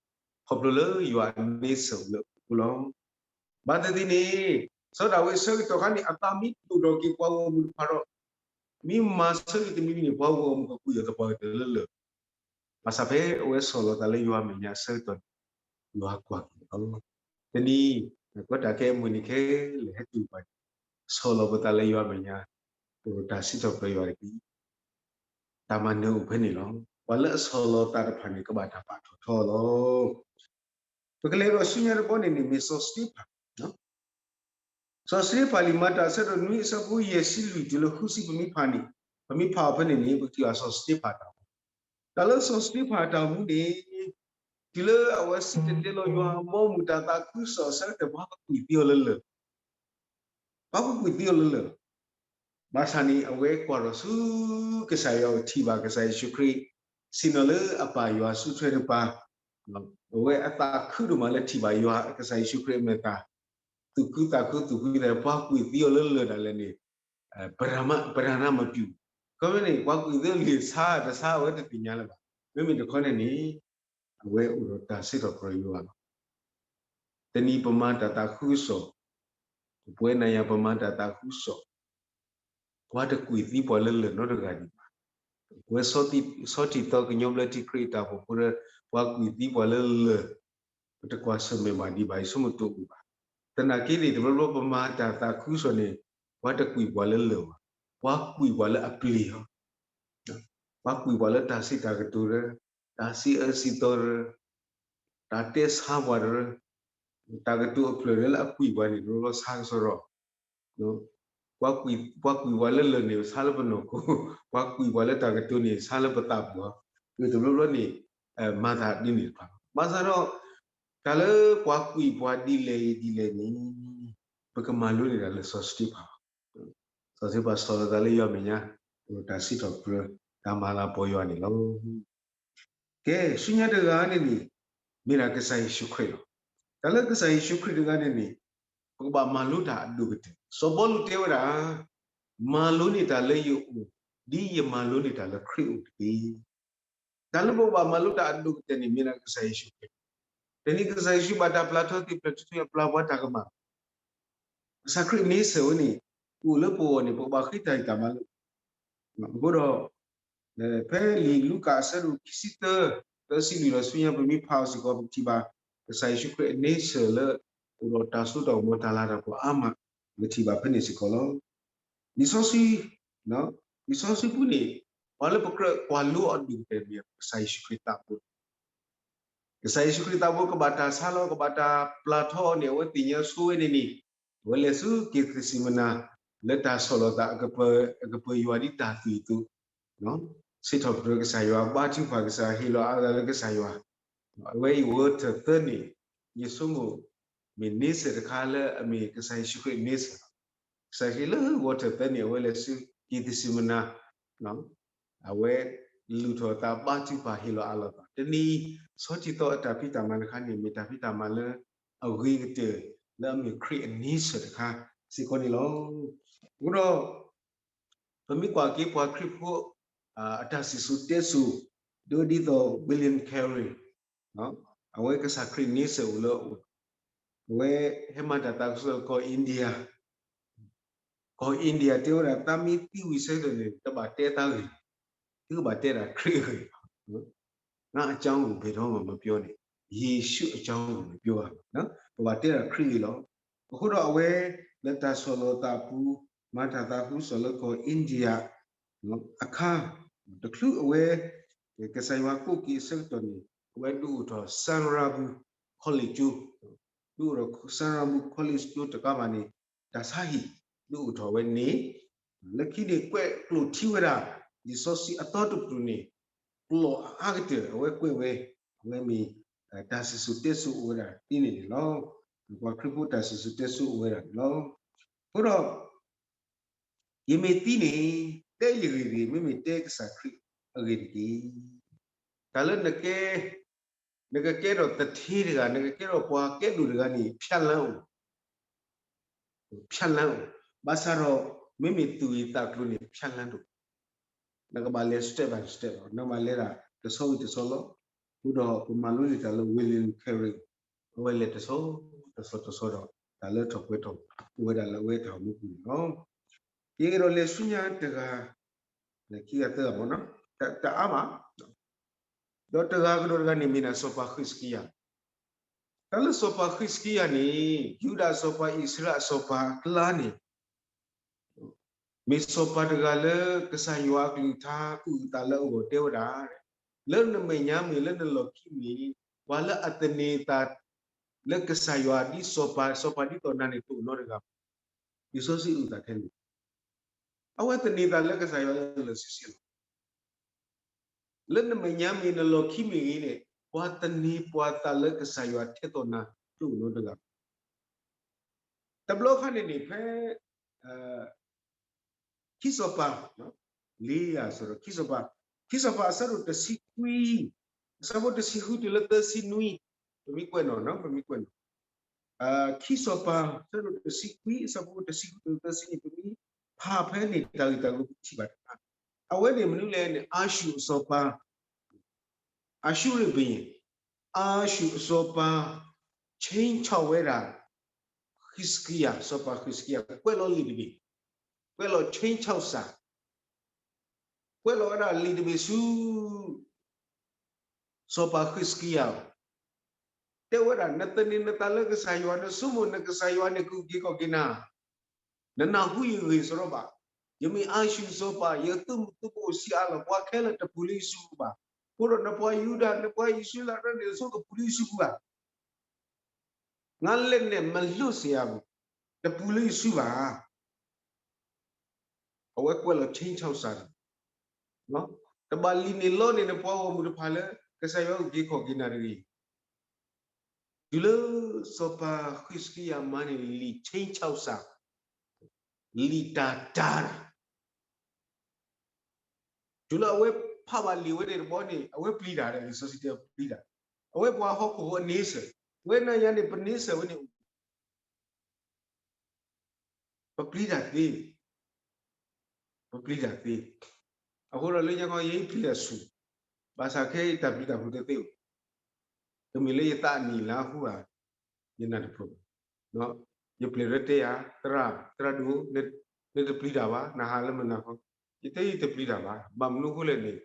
ခီဖျိလၢယွၤအန့ဆၢၣ်အိၣ်လၢအပူၤလီၤ. ဘၣ်သ့ၣ်သ့ၣ်န့ၣ် စီၤဒၤဝံးအဆၢကတီၢ်ခါန့ၣ် အသးမ့ၢ်ဒိၣ်ထီၣ်က့ၤပှၤဂီၢ်မုၢ်တဖၣ်ဒီး မ့ၢ်မၤဆၢက့ၤတမံၤမံၤန့ၣ် ပှၤဂီၢ်မုၢ်ကကွံာ်အီၤသပှၢ်ကတၢၢ်လၢလၢၢ် ဘၣ်ဆၣ်ဖဲအဝဲဆီၣ်လီၤသးလၢယွၤအမဲာ်ညါအဆၢကတီၢ်န့ၣ် ယွၤကွၢ်က့ၤအီၤလီၤ. တနံၤ တၢ်ကီတၢ်ခဲအမုၢ်နံၤခဲလၢာ်ဟဲတုၤပှၤန့ၣ် ဆီၣ်လီၤပသးလၢယွၤအမဲာ်ညါ အိၣ်ဒီးတၢ်စံးထီၣ်ပတြၢၤယွၤတက့ၢ်. တၢ်မၤနၢၤအိၣ်ဖဲန့ၣ်လီၤ. ပှၤလၢအဆီၣ်လီၤသးတဖၣ်န့ၣ် ကဘၣ်တၢ်ပာ်ထီၣ်ထီလီၤ. ပကလဲၤဒီးဆူညါတဘျီန့ၣ်န့ၣ် မ့ၢ်စီၤစတ့ဖၣ် စီၤစတ့ဖၣ်လံာ်မၤတၢ်အဆၢဒိၣ်နွံအဆၢဖိယဲၢ်ဆံလွံၢ်တုၤလၢဃုဆံပမ့ၢ်ဖးန့ၣ်, ပမ့ၢ်ဖးအီၤဖဲန့ၣ်န့ၣ် ပကထံၣ်ဘၣ်စီၤစတ့ဖၣ်အတၢ်အိၣ်မူ, တၢ်လၢစီၤစတ့ဖၣ်အတၢ်အိၣ်မူန့ၣ် တုၤလၢအဝဲစံၣ်တဲၤတဲလီၤယွၤအဘီအမုၢ်တၢ်သးခုကစီၣ်အဆၢကတီၢ် ပှၤကကွံာ်သံအီၤလၢလၢၢ် ပှၤကကွံာ်သံအီၤလၢလၢၢ်, ဘၣ်ဆၣ်န့ၣ် အဝဲကွၢ်ထီၣ်ဆူကစၢ်ယွၤ ထံၣ်ဘၣ်ကစၢ်ယ့ၣ်ၡူးခရံာ် ဆ့ၣ်နီၤလၢအပၢ်ယွၤအစုထွဲတပၤ, အဝဲအသးခုဒိၣ်မးလၢထံၣ်ဘၣ်ယွၤ ကစၢ်ယ့ၣ်ၡူးခရံာ်အမဲာ်သၣ် သူၣ်ခုသးခု သူၣ်ခုသး ပှၤကွံာ်သံအီၤလၢလၢၢ်ဒၣ်လဲာ်န့ၣ် ပရၤနါမပျူၢ်, ခီဖျိန့ၣ် ပှၤကွံာ်သံအီၤလံာ်ဆါတဆါ အဝဲတသ့ၣ်ညါလၢၤဘၣ်. မ့မ့ၢ်တခီန့ၣ်န့ၣ် အဝဲအိၣ်ဒီးတၢ်စံးထီၣ်ပတြၢၤယွၤလီၤ. တနံၤပမၤတၢ်သးခုကစီၣ်, ပဝဲနၤယၤပမၤတၢ်သးခုကစီၣ်, ပှၤတကွံာ်သံပှၤလၢလၢၢ်နီတဂၤဒံးဘၣ်. ပဝဲဆီထံၣ်သီကညီဘျၢထံခရံာ်အတၢ်အိၣ်ဖှိၣ်ဖိဒီး ပှၤကွံာ်သံပှၤလၢလၢၢ်, ပတကွၢ်ဆၢၣ်မဲာ်ဘၣ်ဒံးဘၣ် ယဆိကမိၣ်တအိၣ်ဘၣ်. သနာ်က့န့ၣ် တဘျီဘျီပမၤတၢ်သးခုကစီၣ်န့ၣ် ပှၤတကွံာ်ပှၤလၢလၢၢ်ဘၣ်, ပှၤကွံာ်ပှၤလၢအပျ့ၤလီၤ. ပှၤကွံာ်ပှၤလၢတၢ်စံးတၢ်ကတိၤဒီး တၢ်စံးအၢစံးသီဒီး တၢ်တဲဆါပှၤဒီး တၢ်ကတိၤအဖျၢၣ်လၢအကွံာ်ပှၤန့ၣ် တဘျီဘျီဆါကစီဒီး ပှၤကွံာ်ပှၤလၢလၢၢ်န့ၣ် ဆါလၢပနီၢ်ခိ, ပှၤကွံာ်ပှၤလၢတၢ်ကတိၤန့ၣ် ဆါလၢပသးပူၤ, တဘျီဘျီန့ၣ် မၤသးဒ်န့ၣ်တဖၣ်လီၤ. ဘၣ်ဆၣ်ဒီး တၢ်လၢပှၤကွံာ်ပှၤဒ်လဲၣ်အံၤဒ်လဲၣ်န့ၣ် ပကမၤလိန့ၢ်ဒၣ်လၢစီၤစတ့ဖၣ်, စီၤစတ့ဖၣ်ဆီၣ်လီၤသးလၢယွၤမဲာ်ညါ အိၣ်ဒီးတၢ်စံးထီၣ်ပတြၢၤ တၢ်မၤလၤကပီၤယွၤန့ၣ်လီၤ. ကဲ ဆူညါတဂၤန့ၣ်န့ၣ် မ့ၢ်ဒၣ်ကစၢ်ယ့ၣ်ၡူးခရံာ်လီၤ. တၢ်လၢကစၢ်ယ့ၣ်ၡူးခရံာ်တဂၤန့ၣ်န့ၣ် ပကဘၣ်မၤလိတၢ်အဒိၣ်ကတၢၢ်, စီၤပီလူးတဲဝဲဒၣ် မၤလိန့ၢ်တၢ်လၢယအိၣ် ဒ်ယမၤလိန့ၢ်တၢ်လၢခရံာ်အအိၣ်တက့ၢ်. တၢ်လၢပကဘၣ်မၤလိတၢ်အဒိၣ်ကတၢၢ်န့ၣ် မ့ၢ်ဒၣ်ကစၢ်ယ့ၣ်ၡူးခရံာ်, တနံၤကစၢ်ယ့ၣ်ၡူးဘၣ်တၢ်ပျၢ်ထီသ့ၣ်ဖျၢၣ်ထီ ပျၢ်ပှၤတၢ်ကမၣ် ကစၢ်ခရံာ်န့ဆၢၣ်ဝဲန့ၣ် အိၣ်လၢပဂီၢ်န့ၣ် ပကဘၣ်ဃ့တၢ်ဂံၢ်တၢ်ဘါလၢ အဃိဒီး ဖဲလံာ်လူၤကၣ်အဆၢဒိၣ်ခံဆံသၢ သၢဆံလွံၢ်ဒီးဆူညါ ပမ့ၢ်ဖးအီၤစ့ၢ်ကီး ပကထံၣ်ဘၣ် ကစၢ်ယ့ၣ်ၡူးခရံာ်အန့ဆၢၣ်လၢ အိၣ်ဒီးတၢ်စိတၢ်ကမီၤ တၢ်လၤတၢ်ကပီၤအါမး ပကထံၣ်ဘၣ်ဖဲန့ၣ်စ့ၢ်ကီးလီၤ. လံာ်စီဆှံ လံာ်စီဆှံပူၤန့ၣ် ပှၤလၢပကြၢးကွၢ်လိအီၤဒိၣ်ကတၢၢ်န့ၣ် ကစၢ်ယ့ၣ်ၡူးခရံာ်သးဘိ ကစၢ်ယ့ၣ်ၡူးခရံာ်သးဘိကဘၣ်တၢ်ဆါလီၤ ကဘၣ်တၢ်ပျၢ်ထီအီၤန့ၣ် အဝဲသ့ၣ်ညါဆိဝဲန့ၣ်န့ၣ် အဝဲလဲၤဆူက့ၤသစံးမနၤ လၢတၢ်ဆီၣ်လီၤသး အကပၢၤယွၤဒ်တၢ်သွံၣ်အသိး စံးထီၣ်ပတြၢၤကစၢ်ယွၤ ဘါထုကဖၣ်ကစၢ်ယွၤ ဟ့ၣ်လီၤအါဂၤလၢကစၢ်ယွၤ အဝဲအံၤ ဂီၤထၢၣ်သၢန့ၣ် ယဆိကမိၣ် မ့ၢ်န့ဆၢၣ်တခါလၢအမ့ၢ်ကစၢ်ယ့ၣ်ၡူးခရံာ်န့ဆၢၣ်လီၤ. ကစၢ်ခရံာ်လၢဂီၤထၢၣ်သၢန့ၣ် အဝဲလဲၤဆူက့ၤသစံးမနၤ အဝဲလူၤထီၣ်အသး ဘါထုကဖၣ်ဟ့ၣ်လီၤအါလီၤသး တနံၤအံၤ ဆီထံသီအတၢ်ဖံးတၢ်မၤတခါန့ၣ် မ့ၢ်တၢ်ဖံးတၢ်မၤလၢအဂ့ၤကတၢၢ်လၢအမ့ၢ်ခရံာ်အန့ဆၢၣ်တခါစ့ၢ်ကီးန့ၣ်လီၤ. အဃိဒီး ပမ့ၢ်ကွၢ်က့ၤပှၤခရံာ်ဖိ အတၢ်စံၣ်စိၤတဲစိၤ ဒ်သိး William Carey အဝဲကစၢ်ခရံာ်န့ဆၢၣ်အိၣ်လၢအအိၣ် အဝဲဟဲမၤတၢ်သးခုကစီၣ်လၢကီၢ် India ကီၢ် India တဲဝဲဒၣ် သးမ့ၢ်သံဝံၤဆၢကတီၢ်န့ၣ် တဘၣ်တဲသးဂ့ၢ်လီၤ. သုကဘၣ်တဲဒၣ်ခရံာ်အဂ့ၢ်လီၤ. ငါအကြောင်းကို ဘယ်တော့မှ မပြောနဲ့, ယေရှုအကြောင်းကို မပြောရဘူး. ပဘၣ်တဲဒၣ်ခရံာ်ဂ့ၢ်လီၤ. အဃိဒီးအဝဲ လၢတၢ်ဆီၣ်လီၤသးအပူၤ မၤတၢ်သးခုကစီၣ်လၢကီၢ် India အခါ တချုးအဝဲ ကစၢ်ယွၤကိးက့ၤအဆၢကတီၢ်န့ၣ် အဝဲဒုးအိၣ်ထီၣ် Sarabu College ကၠိ ဒုးအိၣ်ထီၣ် Sarabu College ကၠိတကးဘၣ်န့ၣ် တၢ်ဆါဟံၣ် ဒုးအိၣ်ထီၣ်ဝဲန့ၣ် လၢခံန့ၣ် ကွဲးကျိာ်ထံဝဲဒၣ် လံာ်စီဆှံအသီတကတြူၢ်န့ၣ် ကျိာ်အအါကတၢၢ် အဝဲကွဲးဝဲ အဝဲမ့ၢ် တၢ်စံၣ်စိၤတဲစိၤအိၣ်ဝဲဒၣ်ဒ်န့ၣ်န့ၣ်လီၤ. ပှၤခရံာ်ဖိတၢ်စံၣ်စိၤတဲစိၤအိၣ်ဝဲဒၣ်န့ၣ်လီၤ. အဃိဒီး ယမ့ၢ်သံန့ၣ် တဲယဂ့ၢ်တဂ့ၤ, မ့မ့ၢ်တဲကစၢ်ခရံာ်အဂ့ၢ်တက့ၢ်. တၢ်လၢနကဲ နကကဲထီၣ်သထ့တဂၤ, နကကဲထီၣ်ပှၤကဲဒိၣ်တဂၤန့ၣ် ဖျားလမ်းအိၣ်, ဖျားလမ်းအိၣ်, ဘၣ်ဆၣ်ဒီး မ့မ့ၢ်သူၣ်ဂ့ၤသးကျိၤန့ၣ် ဖျားလမ်းတအိၣ်. နကဘၣ်လဲၤ step by step လီၤ, နကဘၣ်လဲၤဒၣ်တဆီဝံၤတဆီလီၤ. အဃိဒီးပမၤလိန့ၢ်တၢ်လၢ William Carey အဝဲလဲၤတဆီ တဆီတဆီဒီး တၢ်လၢထီၣ်ပှဲၤထီၣ် အိၣ်ဝဲဒၣ်လၢအဝဲတၢ်အိၣ်မူပူၤန့ၣ်လီၤ. က့ၤကဒီးလဲၤဆူညါတဂၤ ခံဂၤသၢဂၤမ့ၢ်နီၤ, တအါဘၣ်, ဒီးတဂၤကဒီးတဂၤန့ၣ် မ့ၢ်ဒၣ်စီၤပၤဃံးစကံယၤ, တၢ်လၢစီၤပၤဃံးစကံယၤန့ၣ် ယူဒၤအစီၤပၤ အံၣ်စရ့လးအစီၤပၤအကျါန့ၣ် မ့ၢ်စီၤပၤတဂၤလၢကစၢ်ယွၤအကလုၢ်ကထါအုၣ်အသးလၢအဂီၢ်တဲဝဲဒၣ်, လၢနမဲာ်ညါမ့ၢ်လၢနလီၢ်ခံမ့ၢ် ပှၤလၢအသန့ၤအသးလၢကစၢ်ယွၤဒ်စီၤပၤ, စီၤပၤဒ်သိးနၤန့ၣ်တအိၣ်နီတဂၤဘၣ်. လံာ်စီဆှံအုၣ်သးထဲန့ၣ် အဝဲသန့ၤသးလၢကစၢ်ယွၤလၢလၢာ်ဆ့ဆ့လီၤ. လၢနမဲာ်ညါမ့ၢ်နလီၢ်ခံမ့ၢ်ဂ့ၤန့ၣ် ပှၤသန့ၤပှၤသးလၢကစၢ်ယွၤထဲသိးနၤတအိၣ်နီတဂၤဘၣ်. တဘျီခါန့ၣ်န့ၣ် ဖဲ ခံစီၤပၤ လံယၤ ဆိုတော့ ခံစီၤပၤ, ခံစီၤပၤအဆၢဒိၣ်တဆံခွံ, အဆၢဖိတဆံဃုတုၤလၢသၢဆံနွံ, ပမ့ၢ်ကွဲးနီၤ, ပမ့ၢ်ကွဲးနီၤ, ခံစီၤပၤ အဆၢဒိၣ်တဆံခွံ အဆၢဖိတဆံဃုတုၤလၢသၢဆံနွံ ပမ့ၢ်ဖးဖဲန့ၣ် တၢ်ဂ့ၢ်တၢ်ကျိၤပထံၣ်ဘၣ်တခါ, အဝဲန့ၣ်မနုၤလဲၣ်န့ၣ် အၤၡူၣ်အစီၤပၤ အၤၡူၣ်ရ့ၣ်ဘုရင်, အၤၡူၣ်အစီၤပၤ ခြိမ်းခြောက် ဝဲဒၣ် ဃံးစကံယၤ, စီၤပၤဃံးစကံယၤ ကွဲးလီၤလံာ်တဘ့ၣ်, ကွဲးလီၤ ခြိမ်းခြောက်စာ, ကွဲးလီၤဝဲဒၣ်လံာ်တဘ့ၣ်ဆူ စီၤပၤဃံးစကံယၤအအိၣ်, တဲဝဲဒၣ် နသန့ၤနသးလၢကစၢ်ယွၤ, နဆိကမိၣ်နကစၢ်ယွၤန့ၣ် ကက့ၤခီၣ်က့ၤနၤ နနၢ်ဟူယဂ့ၢ်စရီဘၣ်, ယမ့ၢ်အၤၡူၣ်စီၤပၤ, ယသုးမုၢ်သုးဘိၣ်အိၣ်ဆံးအါလီၤ, ပှၤခဲလၢာ်တပူၤလၢယစုပူၤဘၣ်. အဃိဒီးနပှၤယူဒၤ, နပှၤအံၣ်စရ့လးရဲန့ၣ် အဆိကပူၤလၢယစုပူၤဘၣ်. ငါလက်နဲ့မလွတ်စေရဘူး, တပူၤလၢယစုဘၣ်. အဝဲကွဲးလီၤ ခြိမ်းခြောက်စာန့ၣ်, တဘၣ်လံာ်န့ၣ်လီန့ၣ် နပှၤဂီၢ်မုၢ်တဖၣ်လၢ ကစၢ်ယွၤကက့ၤခီၣ်က့ၤနၤတဂ့ၤ. တုၤလၢစီၤပၤဃံးစကံယၤမၤန့ၢ်လံာ် ခြိမ်းခြောက်စာ, လံာ်တၢ်တာ်န့ၣ်, တုၤလၢအဝဲဖးဘၣ်လံာ်ဝဲန့ၣ်တဘျီန့ၣ် အဝဲပျံၤတၢ်ဒီး လံာ်စီဆှံတဲပျံၤတၢ်, အဝဲပှၤဟီၣ်ခိၣ်ဖိအန့ဆၢၣ်, ဝဲနၤယၤန့ၣ် ပန့ဆၢၣ်ဝဲန့ၣ် ပပျံၤတၢ်သ့, ပပျံၤတၢ်သ့. အဃိဒီးလၢညါခီ ယဟံးပျံၤတၢ်ဆူၣ်, ဘၣ်ဆၣ်ခဲအံၤတၢ်ပျံၤတၢ်ဖုးတသ့ဘၣ်. တမ့ၢ်လၢယသးအနံၣ်လါဟူဧါ, ယနၢ်တပၢၢ်ဘၣ်. ယပျဲၢ်ရဲတဲယၤ, သရၣ်, သရၣ်ဒိၣ်, နတပျံၤတၢ်ဘၣ်, နဟးလၢမနၤဃီ. ယတဲယတပျံၤတၢ်ဘၣ်, ဘၣ်မနုၤအဃိလဲၣ်န့ၣ်,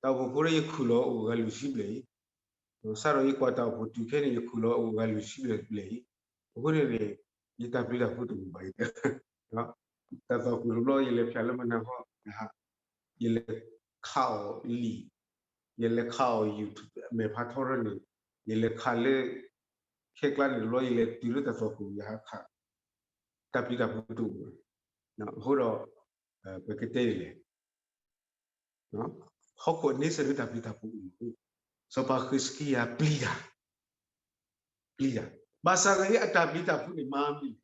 တၢ်အိၣ်ဖှိၣ်ဖိလၢယခူၣ်လီၤအိၣ်ဂၤလွံၢ်ဆံဘျဲၣ်အံၤ, စးထီၣ်ယကွၢ်တၢ်အိၣ်ဖှိၣ်တုၤခဲန့ၣ် ယခူၣ်လီၤအိၣ်ဂၤလွံၢ်ဆံဘျဲၣ်ဘျဲၣ်အံၤ, အဃိန့ၣ်န့ၣ် ယတၢ်ပျံၤတၢ်ဖုးတအိၣ်ဘၣ်အံၤ, တၢ်သီၣ်ခိၣ်တဘျီ ယလဲၤဖျါလၢမနၤဃီ, ယလဲၤခးအီၤလံာ်, ယလဲၤခးအီၤ YouTube အမဲာ်ဖးထီရၢန့ၣ်, ယလဲၤခးလၢ ခဲကျါန့ၣ်တဘျီ ယလဲၤတုၤလၢတၢ်သီၣ်ခိၣ် ယဟးခး, တၢ်ပျံၤတၢ်ဖုးတအိၣ်ဘၣ်. အဃိဒီး ပကတဲဒ်လဲၣ် ဟီၣ်ခိၣ်အန့ဆၢၣ်လၢတၢ်ပျံၤတၢ်ဖုးအိၣ်မး, စီၤပၤဃံးစကံယၤပျံၤတၢ်, ပျံၤတၢ်, ဘၣ်ဆၣ်သနာ်က့ အတၢ်ပျံၤတၢ်ဖုးန့ၣ်မၤမနုၤလဲၣ်.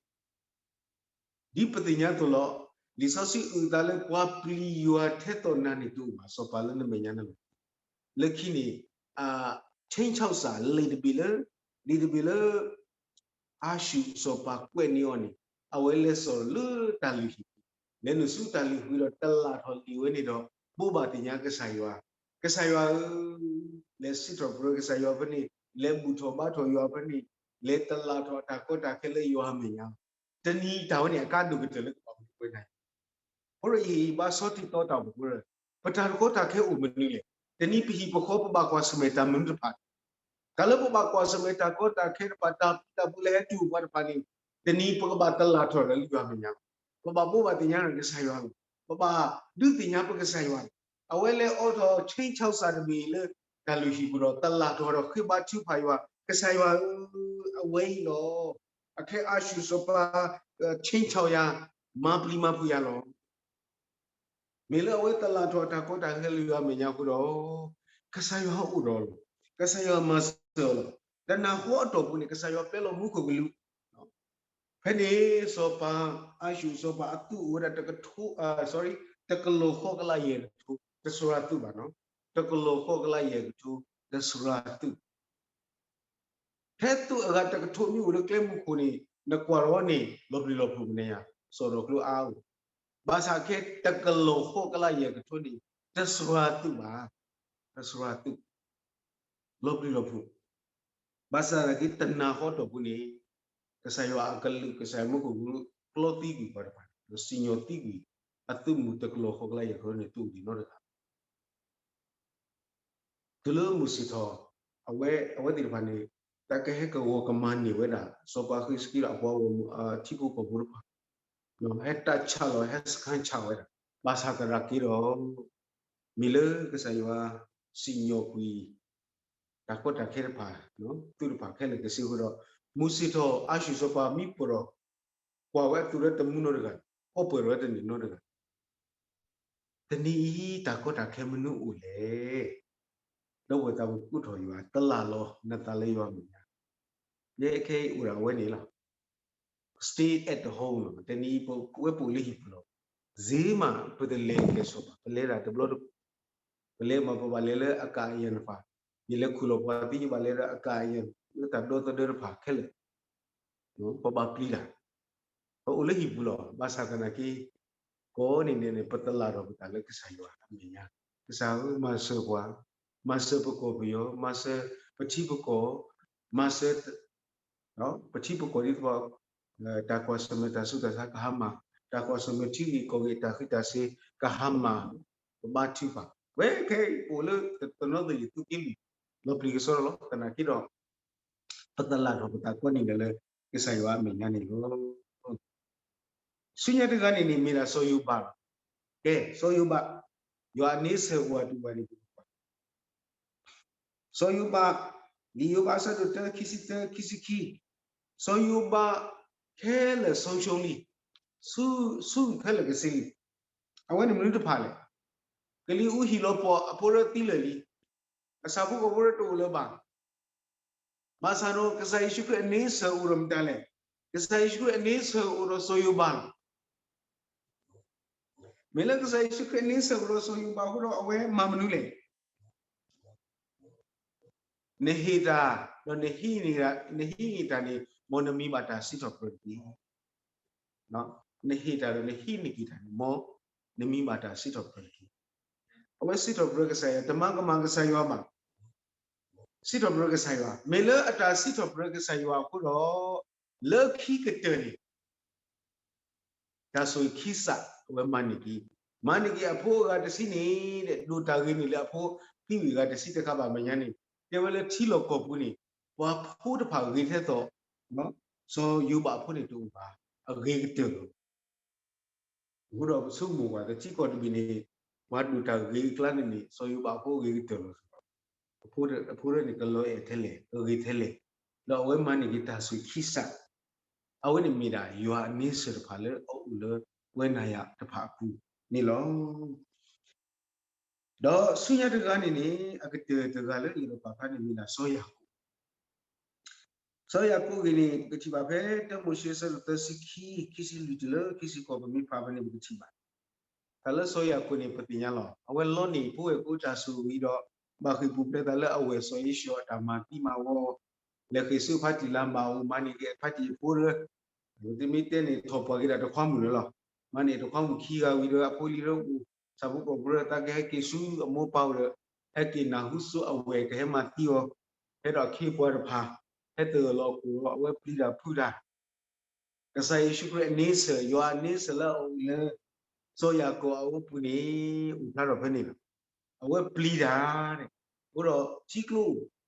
ဒ်ပသ့ၣ်ညါအသိးလီၤ, လံာ်စီဆှံအုၣ်သးလၢပှၤပျံၤယွၤထဲသိးနၤန့ၣ်တအိၣ်ဘၣ်, စီၤပၤလၢနမဲာ်ညါန့ၣ်လီၤ. လၢခံန့ၣ် ခြိမ်းခြောက်စာ လံာ်တဘ့ၣ်လၢ, လံာ်တဘ့ၣ်လၢ အၤၡူၣ်အစီၤပၤကွဲးန့ၢ်အီၤန့ၣ်, အဝဲလဲၤစိာ်လၢတၢ်လုၢ်ဟံၣ်, လဲၤနုာ်ဆူတၢ်လုၢ်ဟံၣ်ဒီးတလၢ်ထီၣ်လံာ်ဝဲန့ၣ်ဒီး ဘိးဘၣ်သ့ၣ်ညါကစၢ်ယွၤ, ကစၢ်ယွၤဧၢ, လဲၤစံးထီၣ်ပတြၢၤကစၢ်ယွၤဖဲန့ၣ်, လဲၤဘူၣ်ထီၣ်ဘါထီၣ်ယွၤဖဲန့ၣ်, လဲၤတလၢ်ထီၣ်အတၢ်ကီတၢ်ခဲလၢယွၤအမဲာ်ညါ, တနံၤတၢ်ဝဲန့ၣ် အကါဒိၣ်ကတၢၢ်လၢကဘၣ်အိၣ်ဝဲဒၣ်. အဃိဒီးအံၤ ဘၣ်ဆီတံၢ်သီတၢ်အိၣ်ဖှိၣ်ဖိ, ပတၢ်တခီတၢ်ခဲအိၣ်မနုၤလဲၣ်. တနံၤပဟံၣ်ပဃီပဘၣ်ကွၢ်ဆၢၣ်မဲာ်တၢ်မနုၤတဖၣ်, တၢ်လၢပဘၣ်ကွၢ်ဆၢၣ်မဲာ်တၢ်ကီတၢ်ခဲတဖၣ်, တၢ်ပျံၤတၢ်ဖုးလၢဟဲတုၤပှၤတဖၣ်န့ၣ်, တနံၤပကဘၣ်တလၢ်ထီၣ်ဒီးလၢယွၤမဲာ်ညါ, ပဘၣ်ဘိးဘၣ်သ့ၣ်ညါဒီးကစၢ်ယွၤလီၤ. ပဘၣ်ဒုးသ့ၣ်ညါပကစၢ်ယွၤလီၤ. အဝဲလဲၤအိးထီၣ် chain ဆၢၣ်သးတမံၤလၢတၢ်လုၢ်ဟံၣ်ပူၤဒီး တလၢ်ထီၣ်ဒီးဃ့ဘါထုကဖၣ်ယွၤ, ကစၢ်ယွၤဧၢ, အဝဲအံၤလီၤ. အခဲအါဆူၣ်စီၤပၤ chain ဆၢၣ်ယၤ, မၤပျံၤမၤဖုးယၤလီၤ. မ့ၢ်လၢအဝဲတလၢ်ထီၣ်အတၢ်ကီတၢ်ခဲလၢယွၤမဲာ်ညါအဃိဒီး, ကစၢ်ယွၤအိၣ်ဒီးအီၤလီၤ. ကစၢ်ယွၤမၤစၢၤအီၤလီၤ. တနၢ်ဟူအတီၢ်ပူၤန့ၣ် ကစၢ်ယွၤပျဲလီၤမူခိၣ်ကလူး, ဖဲန့ၣ်စီၤပၤအၤၡူၣ် စီၤပၤအသုးအိၣ်ဝဲဒၣ်တကထိ, sorry, တကလီၤဃိးကလးယဲၢ်ကထိ, တစှၤသုးဘၣ်နီၤ, တကလီၤဃိးကလးယဲၢ်ကထိ, တစှၤသုး ဖဲသုးအဂၤတကထိမ့ၢ်အိၣ်လၢကျဲမုၢ်ခိၣ်န့ၣ် နကွၢ်ထီၣ်န့ၣ် လီၤပျံၤလီၤဖုးမနုၤညါ, စီၣ်ဒီးကျိအါအိၣ်, ဘၣ်ဆၣ်ခဲတကလီၤဃိးကလးယဲၢ်ကထိန့ၣ် တစှၤသုးဘၣ်, တစှၤသုး, လီၤပျံၤလီၤဖုး, ဘၣ်ဆၣ်သနာ်က့တနၢ်ဟူအတီၢ်ပူၤန့ၣ် ကစၢ်ယွၤအကလုၢ် ကစၢ်ယွၤမူခိၣ်ကလူး ကျီသံကွံာ်ပှၤတဖၣ်, ဒီးစံၣ်ညီၣ်သံကွံာ် အသုးမုၢ်တကလီၤဃိးကလးယဲၢ်ကထိန့ၣ် တအိၣ်ဒံးနီတဂၤ တုၤလၢမုၢ်ဆ့ၣ်ထီၣ်, အဝဲ, အဝဲသ့ၣ်တဖၣ်န့ၣ် တၢ်ကဟဲကဝီၤကမၤန့ၢ်ဝဲဒၣ် စီၤပၤဃံးစကံဒီးအပှၤဂီၢ်မုၢ် ထံဖိကီၢ်ဖိတဖၣ်, ဟဲတၢ်ဆါလီၤ ဟဲစခါဆါဝဲဒၣ်, ဘၣ်ဆၣ်သနာ်က့ဒီး မ့ၢ်လၢကစၢ်ယွၤစံၣ်ညီၣ်ကွံာ် တၢ်ကီတၢ်ခဲတဖၣ်, သုးတဖၣ်ခဲလၢာ်ကစ့အဃိဒီး, မုၢ်ဆ့ၣ်ထီၣ်အၤၡူၣ်စီၤပၤမံပၢၢ်ဒီး ကွၢ်ဝဲအသုးလၢတမူနီတဂၤ, အိၣ်ပၢၢ်ထီၣ်ဝဲတန့ၢ်နီတဂၤ, တနံၤအံၤတၢ်ကီတၢ်ခဲမနုၤအိၣ်လဲၣ်. ဒီပုၢ်ဝဲၢ်သးဝံၣ်ကူၣ်ထီၣ်ယွၤ တလၢ်လီၤနသးလၢယွၤမဲာ်ညါ, ယဲအခဲအံၤအိၣ်ဒၣ်အဝဲန့ၣ်လီၤ. Stay at the home လီၤ. တနံၤအံၤပဝဲပအိၣ်လၢဟံၣ်ပူၤလီၤ. စ့မးပတလဲၤကဲၤဆိးဘၣ်, ပလဲၤဒၣ်တဘျီတပူၤ, ပလဲၤမးပဘၣ်လဲၤလၢအကၣ်အယၢၢ်တဖၣ်, ယလဲၤခူၣ်လီၤပှၤသံ ယဘၣ်လဲၤလၢအကၣ်အယၢၢ် လၢတၢ်ဒီသဒၢတဖၣ်ခဲလၢာ် ပဘၣ်ပျံၤတၢ်, ပအိၣ်လၢဟံၣ်ပူၤလီၤ. ဘၣ်ဆၣ်သနာ်က့ ကိးနံၤဒဲးန့ၣ် ပတလၢ်ထီၣ်ပသးလၢကစၢ်ယွၤအမဲာ်ညါ, ကစၢ်ဧၢ မၤစၢၤပှၤ, မၤစၢၤပကီၢ်ပယီၤ, မၤစၢၤပထံပကီၢ်, မၤစၢၤ ပထံပကီၢ်ဒ်သိး တၢ်ကွၢ်ဆၢၣ်မဲာ်တၢ်ဆူးတၢ်ဆါကဟါမၢ်, တၢ်ကွၢ်ဆၢၣ်မဲာ်ထံဂ့ၢ်ကီၢ်ဂ့ၢ် တၢ်ဃံးတၢ်စ့ကဟါမၢ်, ပဘါထုကဖၣ်, ဝဲခဲအံၤပအိၣ်လၢတနီသရံၣ်သူက့လွံၢ်, လီၤပျံၤကဆှီလီၤ. သနာ်က့ဒီး ပတလၢ်ထီၣ်ပသးကိးနံၤဒဲးလၢ ကစၢ်ယွၤအမဲာ်ညါန့ၣ်လီၤ. ဆူညါတဂၤန့ၣ်န့ၣ် မ့ၢ်ဒၣ်စီၤယိၤဘးလီၤ. ကဲ စီၤယိၤဘး, ယွၤအန့ဆၢၣ်အိၣ်ဝဲတအိၣ်ဝဲန့ၣ် စီၤယိၤဘး, လံာ်ယိၤဘးအဆၢဒိၣ်တၢ ခံဆံတၢ ခံဆံခံ, စီၤယိၤဘးခဲလၢာ်ဆုံးရှုံးလံ, ဆူ, ဆူခဲလၢာ်ကစ့လံ. အဝဲန့ၣ်မနုၤတဖၣ်လဲၣ်. ကလံၤအူဟံၣ်လီၤပှီၢ် အဖိလၢသံလၢာ်လံ, အဆၣ်ဖိကီၢ်ဖိလၢတအိၣ်လၢၤဘၣ်. ဘၣ်ဆၣ်ဒီးကစၢ်ယ့ၣ်ၡူးခရံာ်အန့ဆၢၣ်အိၣ်ဒီးမတၤလဲၣ်. ကစၢ်ယ့ၣ်ၡူးခရံာ်အန့ဆၢၣ်အိၣ်ဒီးစီၤယိၤဘးလီၤ. မ့ၢ်လၢကစၢ်ယ့ၣ်ၡူးခရံာ်န့ဆၢၣ်အိၣ်ဒီးစီၤယိၤဘးအဃိဒီး အဝဲမၤမနုၤလဲၣ်. နဟ့ၣ်တၢ်, ဒီးနဟံးန့ၢ်တၢ်န့ၣ် မ်နမံဘၣ်တၢ်စံးထီၣ်ပတြၢၤတက့ၢ်. နဟ့ၣ်တၢ်ဒီးနဟံးန့ၢ်က့ၤတၢ်န့ၣ် မ်နမံဘၣ်တၢ်စံးထီၣ်ပတြၢၤတက့ၢ်. အဝဲစံးထီၣ်ပတြၢၤကစၢ်ယွၤ, တမၤကမၣ်ကစၢ်ယွၤဘၣ်. စံးထီၣ်ပတြၢၤကစၢ်ယွၤ, မ့ၢ်လၢအတၢ်စံးထီၣ်ပတြၢၤကစၢ်ယွၤအဃိဒီး လၢခံကတၢၢ်န့ၣ် တၢ်ဆိၣ်ဂ့ၤခံစး အဝဲမၤန့ၢ်က့ၤ, မၤန့ၢ်က့ၤအဖိအဂၤတဆံန့ၣ်, ဒိၣ်တၢ်ဂ့ၤန့ၢ်လၢအဖိသံဝံၤအဂၤတဆံတခါဘၣ်မဲာ်ညါန့ၣ်, တဲဝဲလၢထံလီၢ်ကီၢ်ပူၤန့ၣ် ပှၤဖိတဖၣ်ဂ့ၤထဲသိး စီၤယိၤဘးအဖိန့ၣ်တအိၣ်ဘၣ်, အဂ့ၤကတၢၢ်လီၤ. အဃိဒီးပဆိကမိၣ်ကွၢ်တထံကီၢ်တဘ့ၣ်န့ၣ်, ပှၤဒိၣ်တၢ်ဂ့ၤအကျါန့ၣ်န့ၣ် စီၤယိၤဘးအဖိဂ့ၤကတၢၢ်လီၤ. အဖိ, အဖိန့ၣ်ကလီၤအဲၣ်ထဲလဲၣ်, အဂ့ၤထဲလဲၣ်, ဒီးအဝဲမၤန့ၢ်က့ၤတၢ်ဆိၣ်ဂ့ၤခံစး, အဝဲန့ၣ်မ့ၢ်ဒၣ်ယွၤအန့ဆၢၣ်တဖၣ်လၢအအိၣ်လၢပဝဲနၤယၤတဖၣ်အပူၤန့ၣ်လီၤ. ဒီးဆူညါတဂၤန့ၣ်န့ၣ် အကတၢၢ်တဂၤလၢယအဲၣ်ဒိးပာ်ဖျါန့ၣ်မ့ၢ်ဒၣ်စီၤယၤကိာ် စီၤယၤကိာ်အဂ့ၢ်န့ၣ် ပကထံၣ်ဘၣ်ဖဲတၢမိၤၡ့အဆၢဒိၣ်သၢဆံခံ, ခံဆံလွံၢ်တုၤလၢခံဆံဃိး ပမ့ၢ်ဖးဖဲန့ၣ် ပကထံၣ်ဘၣ် တၢ်လၢစီၤယၤကိာ်န့ၣ် ပသ့ၣ်ညါလီၤ. အဝဲလီန့ၢ်ဖိဝဲၢ်ကိတၢ်ဆိၣ်ဂ့ၤဒီး ဘၣ်ဃ့ၢ်ပူၤဖျဲးသးလၢအဝဲၢ်စီၤဧ့ၡီၤအတၢ်မၤသံမၤဝီ, လဲၤဃ့ၢ်ဆူဖါတံၢ်လၤမၢ်အိၣ် မၤန့ၢ်က့ၤအဖါတံၢ်အဖိတဂၤ, တမ့ၢ်တဲန့ၣ် ထီၣ်ပှၢ်က့ၤဒၣ်တခွါမုၣ်လၢလီၤ. မၤန့ၢ်တခွါမုၣ်ခံဂၤဝံၤဒီး အဖိလံၤလၢအိၣ် ဆၣ်ဖိကီၢ်ဖိလၢသးကဟဲက့ၤဆူအမိၢ်ပၢ်အိၣ်ဒီး ဟဲက့ၤနၢ်ဟူစိအဝဲၢ်ကဟဲမၤသံအီၤ, ဟဲဒီးအခ့အပှၤတဖၣ် ဟဲသဂၢၢ်လီၤအခိၣ်ဒီး အဝဲပျံၤတၢ်ဖုးတၢ် ကစၢ်ယ့ၣ်ၡူးခရံာ်အန့ဆၢၣ်, ယွၤအန့ဆၢၣ်လၢအအိၣ်လၢ စီၤယၤကိာ်အအိၣ်ပူၤန့ၣ် အိၣ်ဖျါထီၣ်ဖဲန့ၣ်လီၤ. အဝဲပျံၤတၢ်န့ၣ်, အဃိဒီးထံကျိ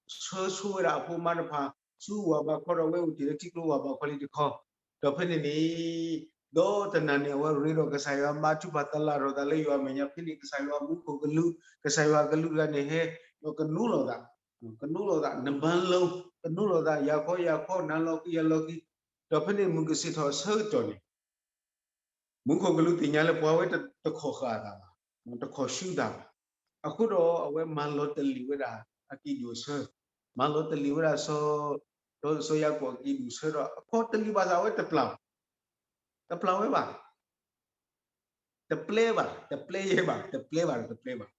ဆၢဆိဝဲဒၣ်အဖိမါတဖၣ် ဆူဝၢ်ဘးခီဒီး အဝဲအိၣ်တ့ၢ်လၢထံကျိဝၢ်ဘးခီလံတခီ, ဒီးဖဲန့ၣ်န့ၣ် ဒီးတနၤန့ၣ် အဝဲရ့ဒီးကစၢ်ယွၤ ဘါထုကဖၣ်သလၣ်ထီၣ်သးလၢယွၤအမဲာ်ညါ ဖဲန့ၣ် ကစၢ်ယွၤမူခိၣ်ကလူး, ကစၢ်ယွၤကလူးတဂၤန့ၣ်ဟဲ ဒီးကနိးလီၤသး, ကနိးလီၤသး နမၤလိၤ, ကနိးလီၤသး ယၤခီယၤခီ နၤလီၤက့ၤယၤလီၤက့ၤ, ဒီးဖဲန့ၣ်မုၢ်ကဆ့ၣ်ထီၣ်အဆၢကတီၢ်န့ၣ် မူခိၣ်ကလူးသ့ၣ်ညါလၢပှၤဝဲတခီၣ်ဃာ်အသးဘၣ်, တခီၣ်ဆူသးဘၣ်. အဃိဒီးအဝဲမၤလီၤတလ့ၣ်ဝဲဒၣ်အကံၢ်ဒူၣ်အဆၢ, မၤလီၤတလ့ၣ်ဝဲဒၣ်စီၤ, ဒီးစီၤယၤကိာ်အကံၢ်ဒူၣ်အဆၢဒီး အခီတလ့ၣ်ဘၣ်သးဝဲတပျၢ်ဘၣ်, တပျၢ်ဝဲဘၣ်, တပျဲဘၣ်, တပျဲယဲဘၣ်, တပျဲဘၣ်ဒီးတပျဲဘၣ်.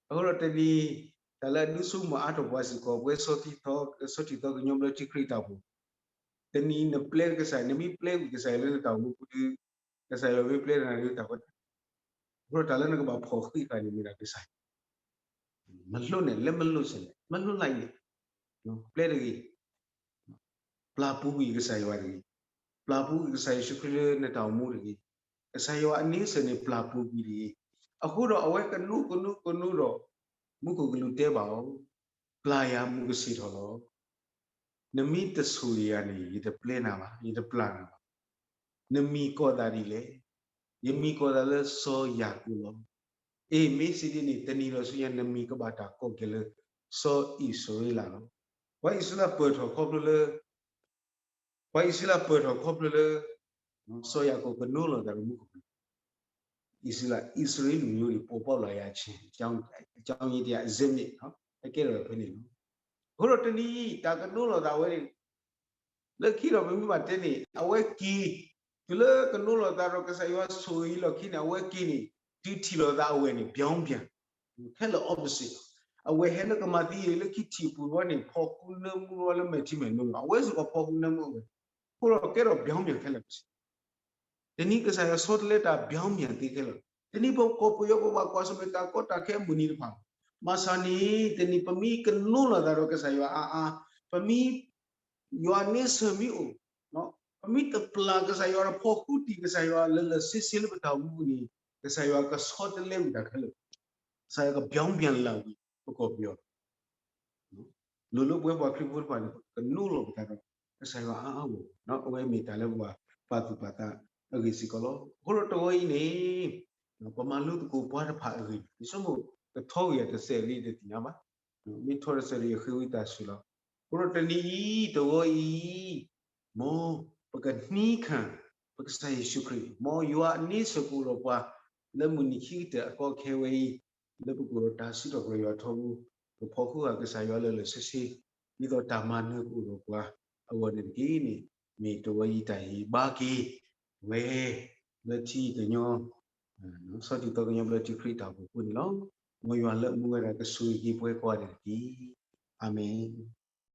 အဃိဒီးတနံၤ တၢ်လၢအဒုးဆိကမိၣ်အါထီၣ်ပှၤစ့ၢ်ကီး ပဝဲဆီထံသီ, ဆီထံသီကညီဘျၢထံခရံာ်တၢ်အိၣ်ဖှိၣ်, တနံၤနပျဲကစၢ်ယွၤ, နမ့ၢ်ပျဲကွံာ်ကစၢ်ယွၤလၢနတၢ်အိၣ်မူပူၤဒီး ကစၢ်ယွၤမ့ၢ်ပျဲနၤဒီးတၢ်ဝဲ, အဃိဒီးတၢ်လၢနကဘၣ်ဖီၣ်ဃံးဃာ်န့ၣ်မ့ၢ်ဒၣ်ကစၢ်ယွၤ, မလိၣ်န့ၣ် လဲမလိၣ်စ့ၢ်လဲၣ်, မလိၣ်လၢအံၤန့ၣ်, ပျဲတဂ့ၤ ပျၢ်ပူၤကွံာ်ကစၢ်ယွၤတဂ့ၤ, ပျၢ်ပူၤကွံာ်ကစၢ်ယ့ၣ်ၡူးခရံာ်လၢနတၢ်အိၣ်မူတဂ့ၤ, ကစၢ်ယွၤအန့ဆၢၣ်န့ၣ်ပျၢ်ပူၤကွံာ်တဂ့ၤ. အဃိဒီးအဝဲကနိးကနိးကနိးဒီး မူခိၣ်ကလူးတဲဘၣ်အီၤ, ပျၢ်ယၤမုၢ်ကဆ့ၣ်ထီၣ်လီၤ. နမ့ၢ်တဆိၣ်ဂ့ၤယၤန့ၣ် ယတပျဲနၤဘၣ်, ယတပျၢ်နၤဘၣ်. နမံၤကိးသးဒ်လဲၣ်. ယမံၤကိးသးလၢစီၤယၤကိာ်လီၤ. အ့ၣ် မ့ၢ်စံးဒ်န့ၣ် တနံၤလီၤဆူညါ နမံၤကဘၣ်တၢ်ကိးက့ၤလၢ စီၤအံၣ်စရ့လးလီၤ. ပှၤအံၣ်စရ့လးပၢၢ်ထီၣ်ခီဖျိလၢ ပှၤအံၣ်စရ့လးပၢၢ်ထီၣ်ခီဖျိလၢ စီၤယၤကိာ်ကနိးလီၤသးဒီးမူခိၣ်ကလူး, အံၣ်စရ့လး အံၣ်စရ့လးလူမျိုးတွေ ပေါ်ပေါက်လာရာအကြောင်းရင်းတရား အဇ့မ့ၣ် အကဲထီၣ်ဖဲန့ၣ်လီၤ. အဃိဒီးတနံၤအံၤ တၢ်ကနိးလီၤသးဝဲန့ၣ် လၢခံဒီးပမ့ၢ်ဘၣ်တဲန့ၣ် အဝဲက့ၤ တုၤလၢကနိးလီၤသးဒီးကစၢ်ယွၤဆိၣ်ဂ့ၤလီၢ်ခံန့ၣ် အဝဲက့ၤန့ၣ် တုၤထံၣ်လိာ်သးအဝဲန့ၣ် ပြောင်းပြန် ခဲလၢာ် opposite အဝဲဟဲလၢကမၤသံအံၤ လၢခံထံၣ်ပူၤဝဲန့ၣ် ဖီၣ်ဃူနၢမူဝဲလၢမဲာ်ထံမဲာ်နိလီၤ. အဝဲစ့ၢ်ကီးဖီၣ်ဃူနၢမူအဝဲ, အဃိဒီးကဲထီၣ် ပြောင်းပြန် ခဲလၢာ် တနံၤကစၢ်ယွၤဆီတလဲတၢ် ပြောင်းပြန် သ့ခဲလၢာ်, တနံၤပကီၢ်ပယီၤပဘၣ်ကွၢ်ဆၢၣ်မဲာ်တၢ်ကီတၢ်ခဲအမုၢ်နံၤတဖၣ်, မၤစၢ်န့ၣ် တနံၤပမ့ၢ်ကနိးလီၤသးဒီးကစၢ်ယွၤအါအါ, ပမ့ၢ် ယွၤန့ဆၢၣ်မ့ၢ်အိၣ်, ပမ့ၢ်တပျၢ်ကစၢ်ယွၤဒီးဖီၣ်ဃူတံၢ်ကစၢ်ယွၤလၢလၢဆ့ဆ့လၢပတၢ်အိၣ်မူပူၤန့ၣ် ကစၢ်ယွၤကဆီတလဲဝံၤတၢ်ခဲလၢာ်, ကစၢ်ယွၤက ပြောင်းပြန် လၢဝံၤ ပကီၢ်ပယီၤ လိၤလၢပဝဲပှၤခရံာ်ဖိတဖၣ်န့ၣ် ကနိးလီၤပသးဒီး ကစၢ်ယွၤအါအါဂီၢ်ဂီၢ်, အဝဲမ့ၢ်တၢ်လၢပှၤပာ်သူၣ်ပာ်သးအဂ့ၢ်စ့ၢ်ကီးလီၤ. အဃိဒီးတဂီၤအံၤန့ၣ် ပမၤလိသကိးပှၤတဖၣ်အဂ့ၢ်န့ၣ် ယဆိကမိၣ်ကထီဂ့ၤယၤတစဲးလံတသ့ၣ်ညါဘၣ်, မ့ၢ်ထီတစဲးဒီးယဃ့ဝံသးစူၤလီၤ. အဃိဒီးတနံၤအံၤ တဂီၤအံၤ မ်ပကနံၤခံ ပကစၢ်ယ့ၣ်ၡူးခရံာ်, မ်ယွၤအန့ဆၢၣ်ကအိၣ်ဒီးပှၤ လၢမုၢ်နံၤခံကတၢၢ်အကီအခဲဝဲအံၤ, လၢပကအိၣ်ဒီးတၢ်စံးထီၣ်ပတြၢၤယွၤထီဘိ, ပဖီၣ်ဃူဃာ်ကစၢ်ယွၤလၢလၢဆ့ဆ့, ဒ်သိးတၢ်မၤနၢၤကအိၣ်ဒီးပှၤအဂီၢ်န့ၣ်တက့ၢ်န့ၣ်, မ့ၢ်တဂီၤအံၤတၢ်ဟ့ၣ်ဘါက့ၤဝဲ လၢထံကညီ ဆီထံသီကညီဘျၢထံခရံာ်တၢ်အိၣ်ဖှိၣ်အဃိန့ၣ်လီၤ. မ်ယွၤလၢအမူဝဲဒၣ်ကဆိၣ်ဂ့ၤက့ၤပှၤကိးဂၤဒဲးတက့ၢ်. အၤမ့ၣ်.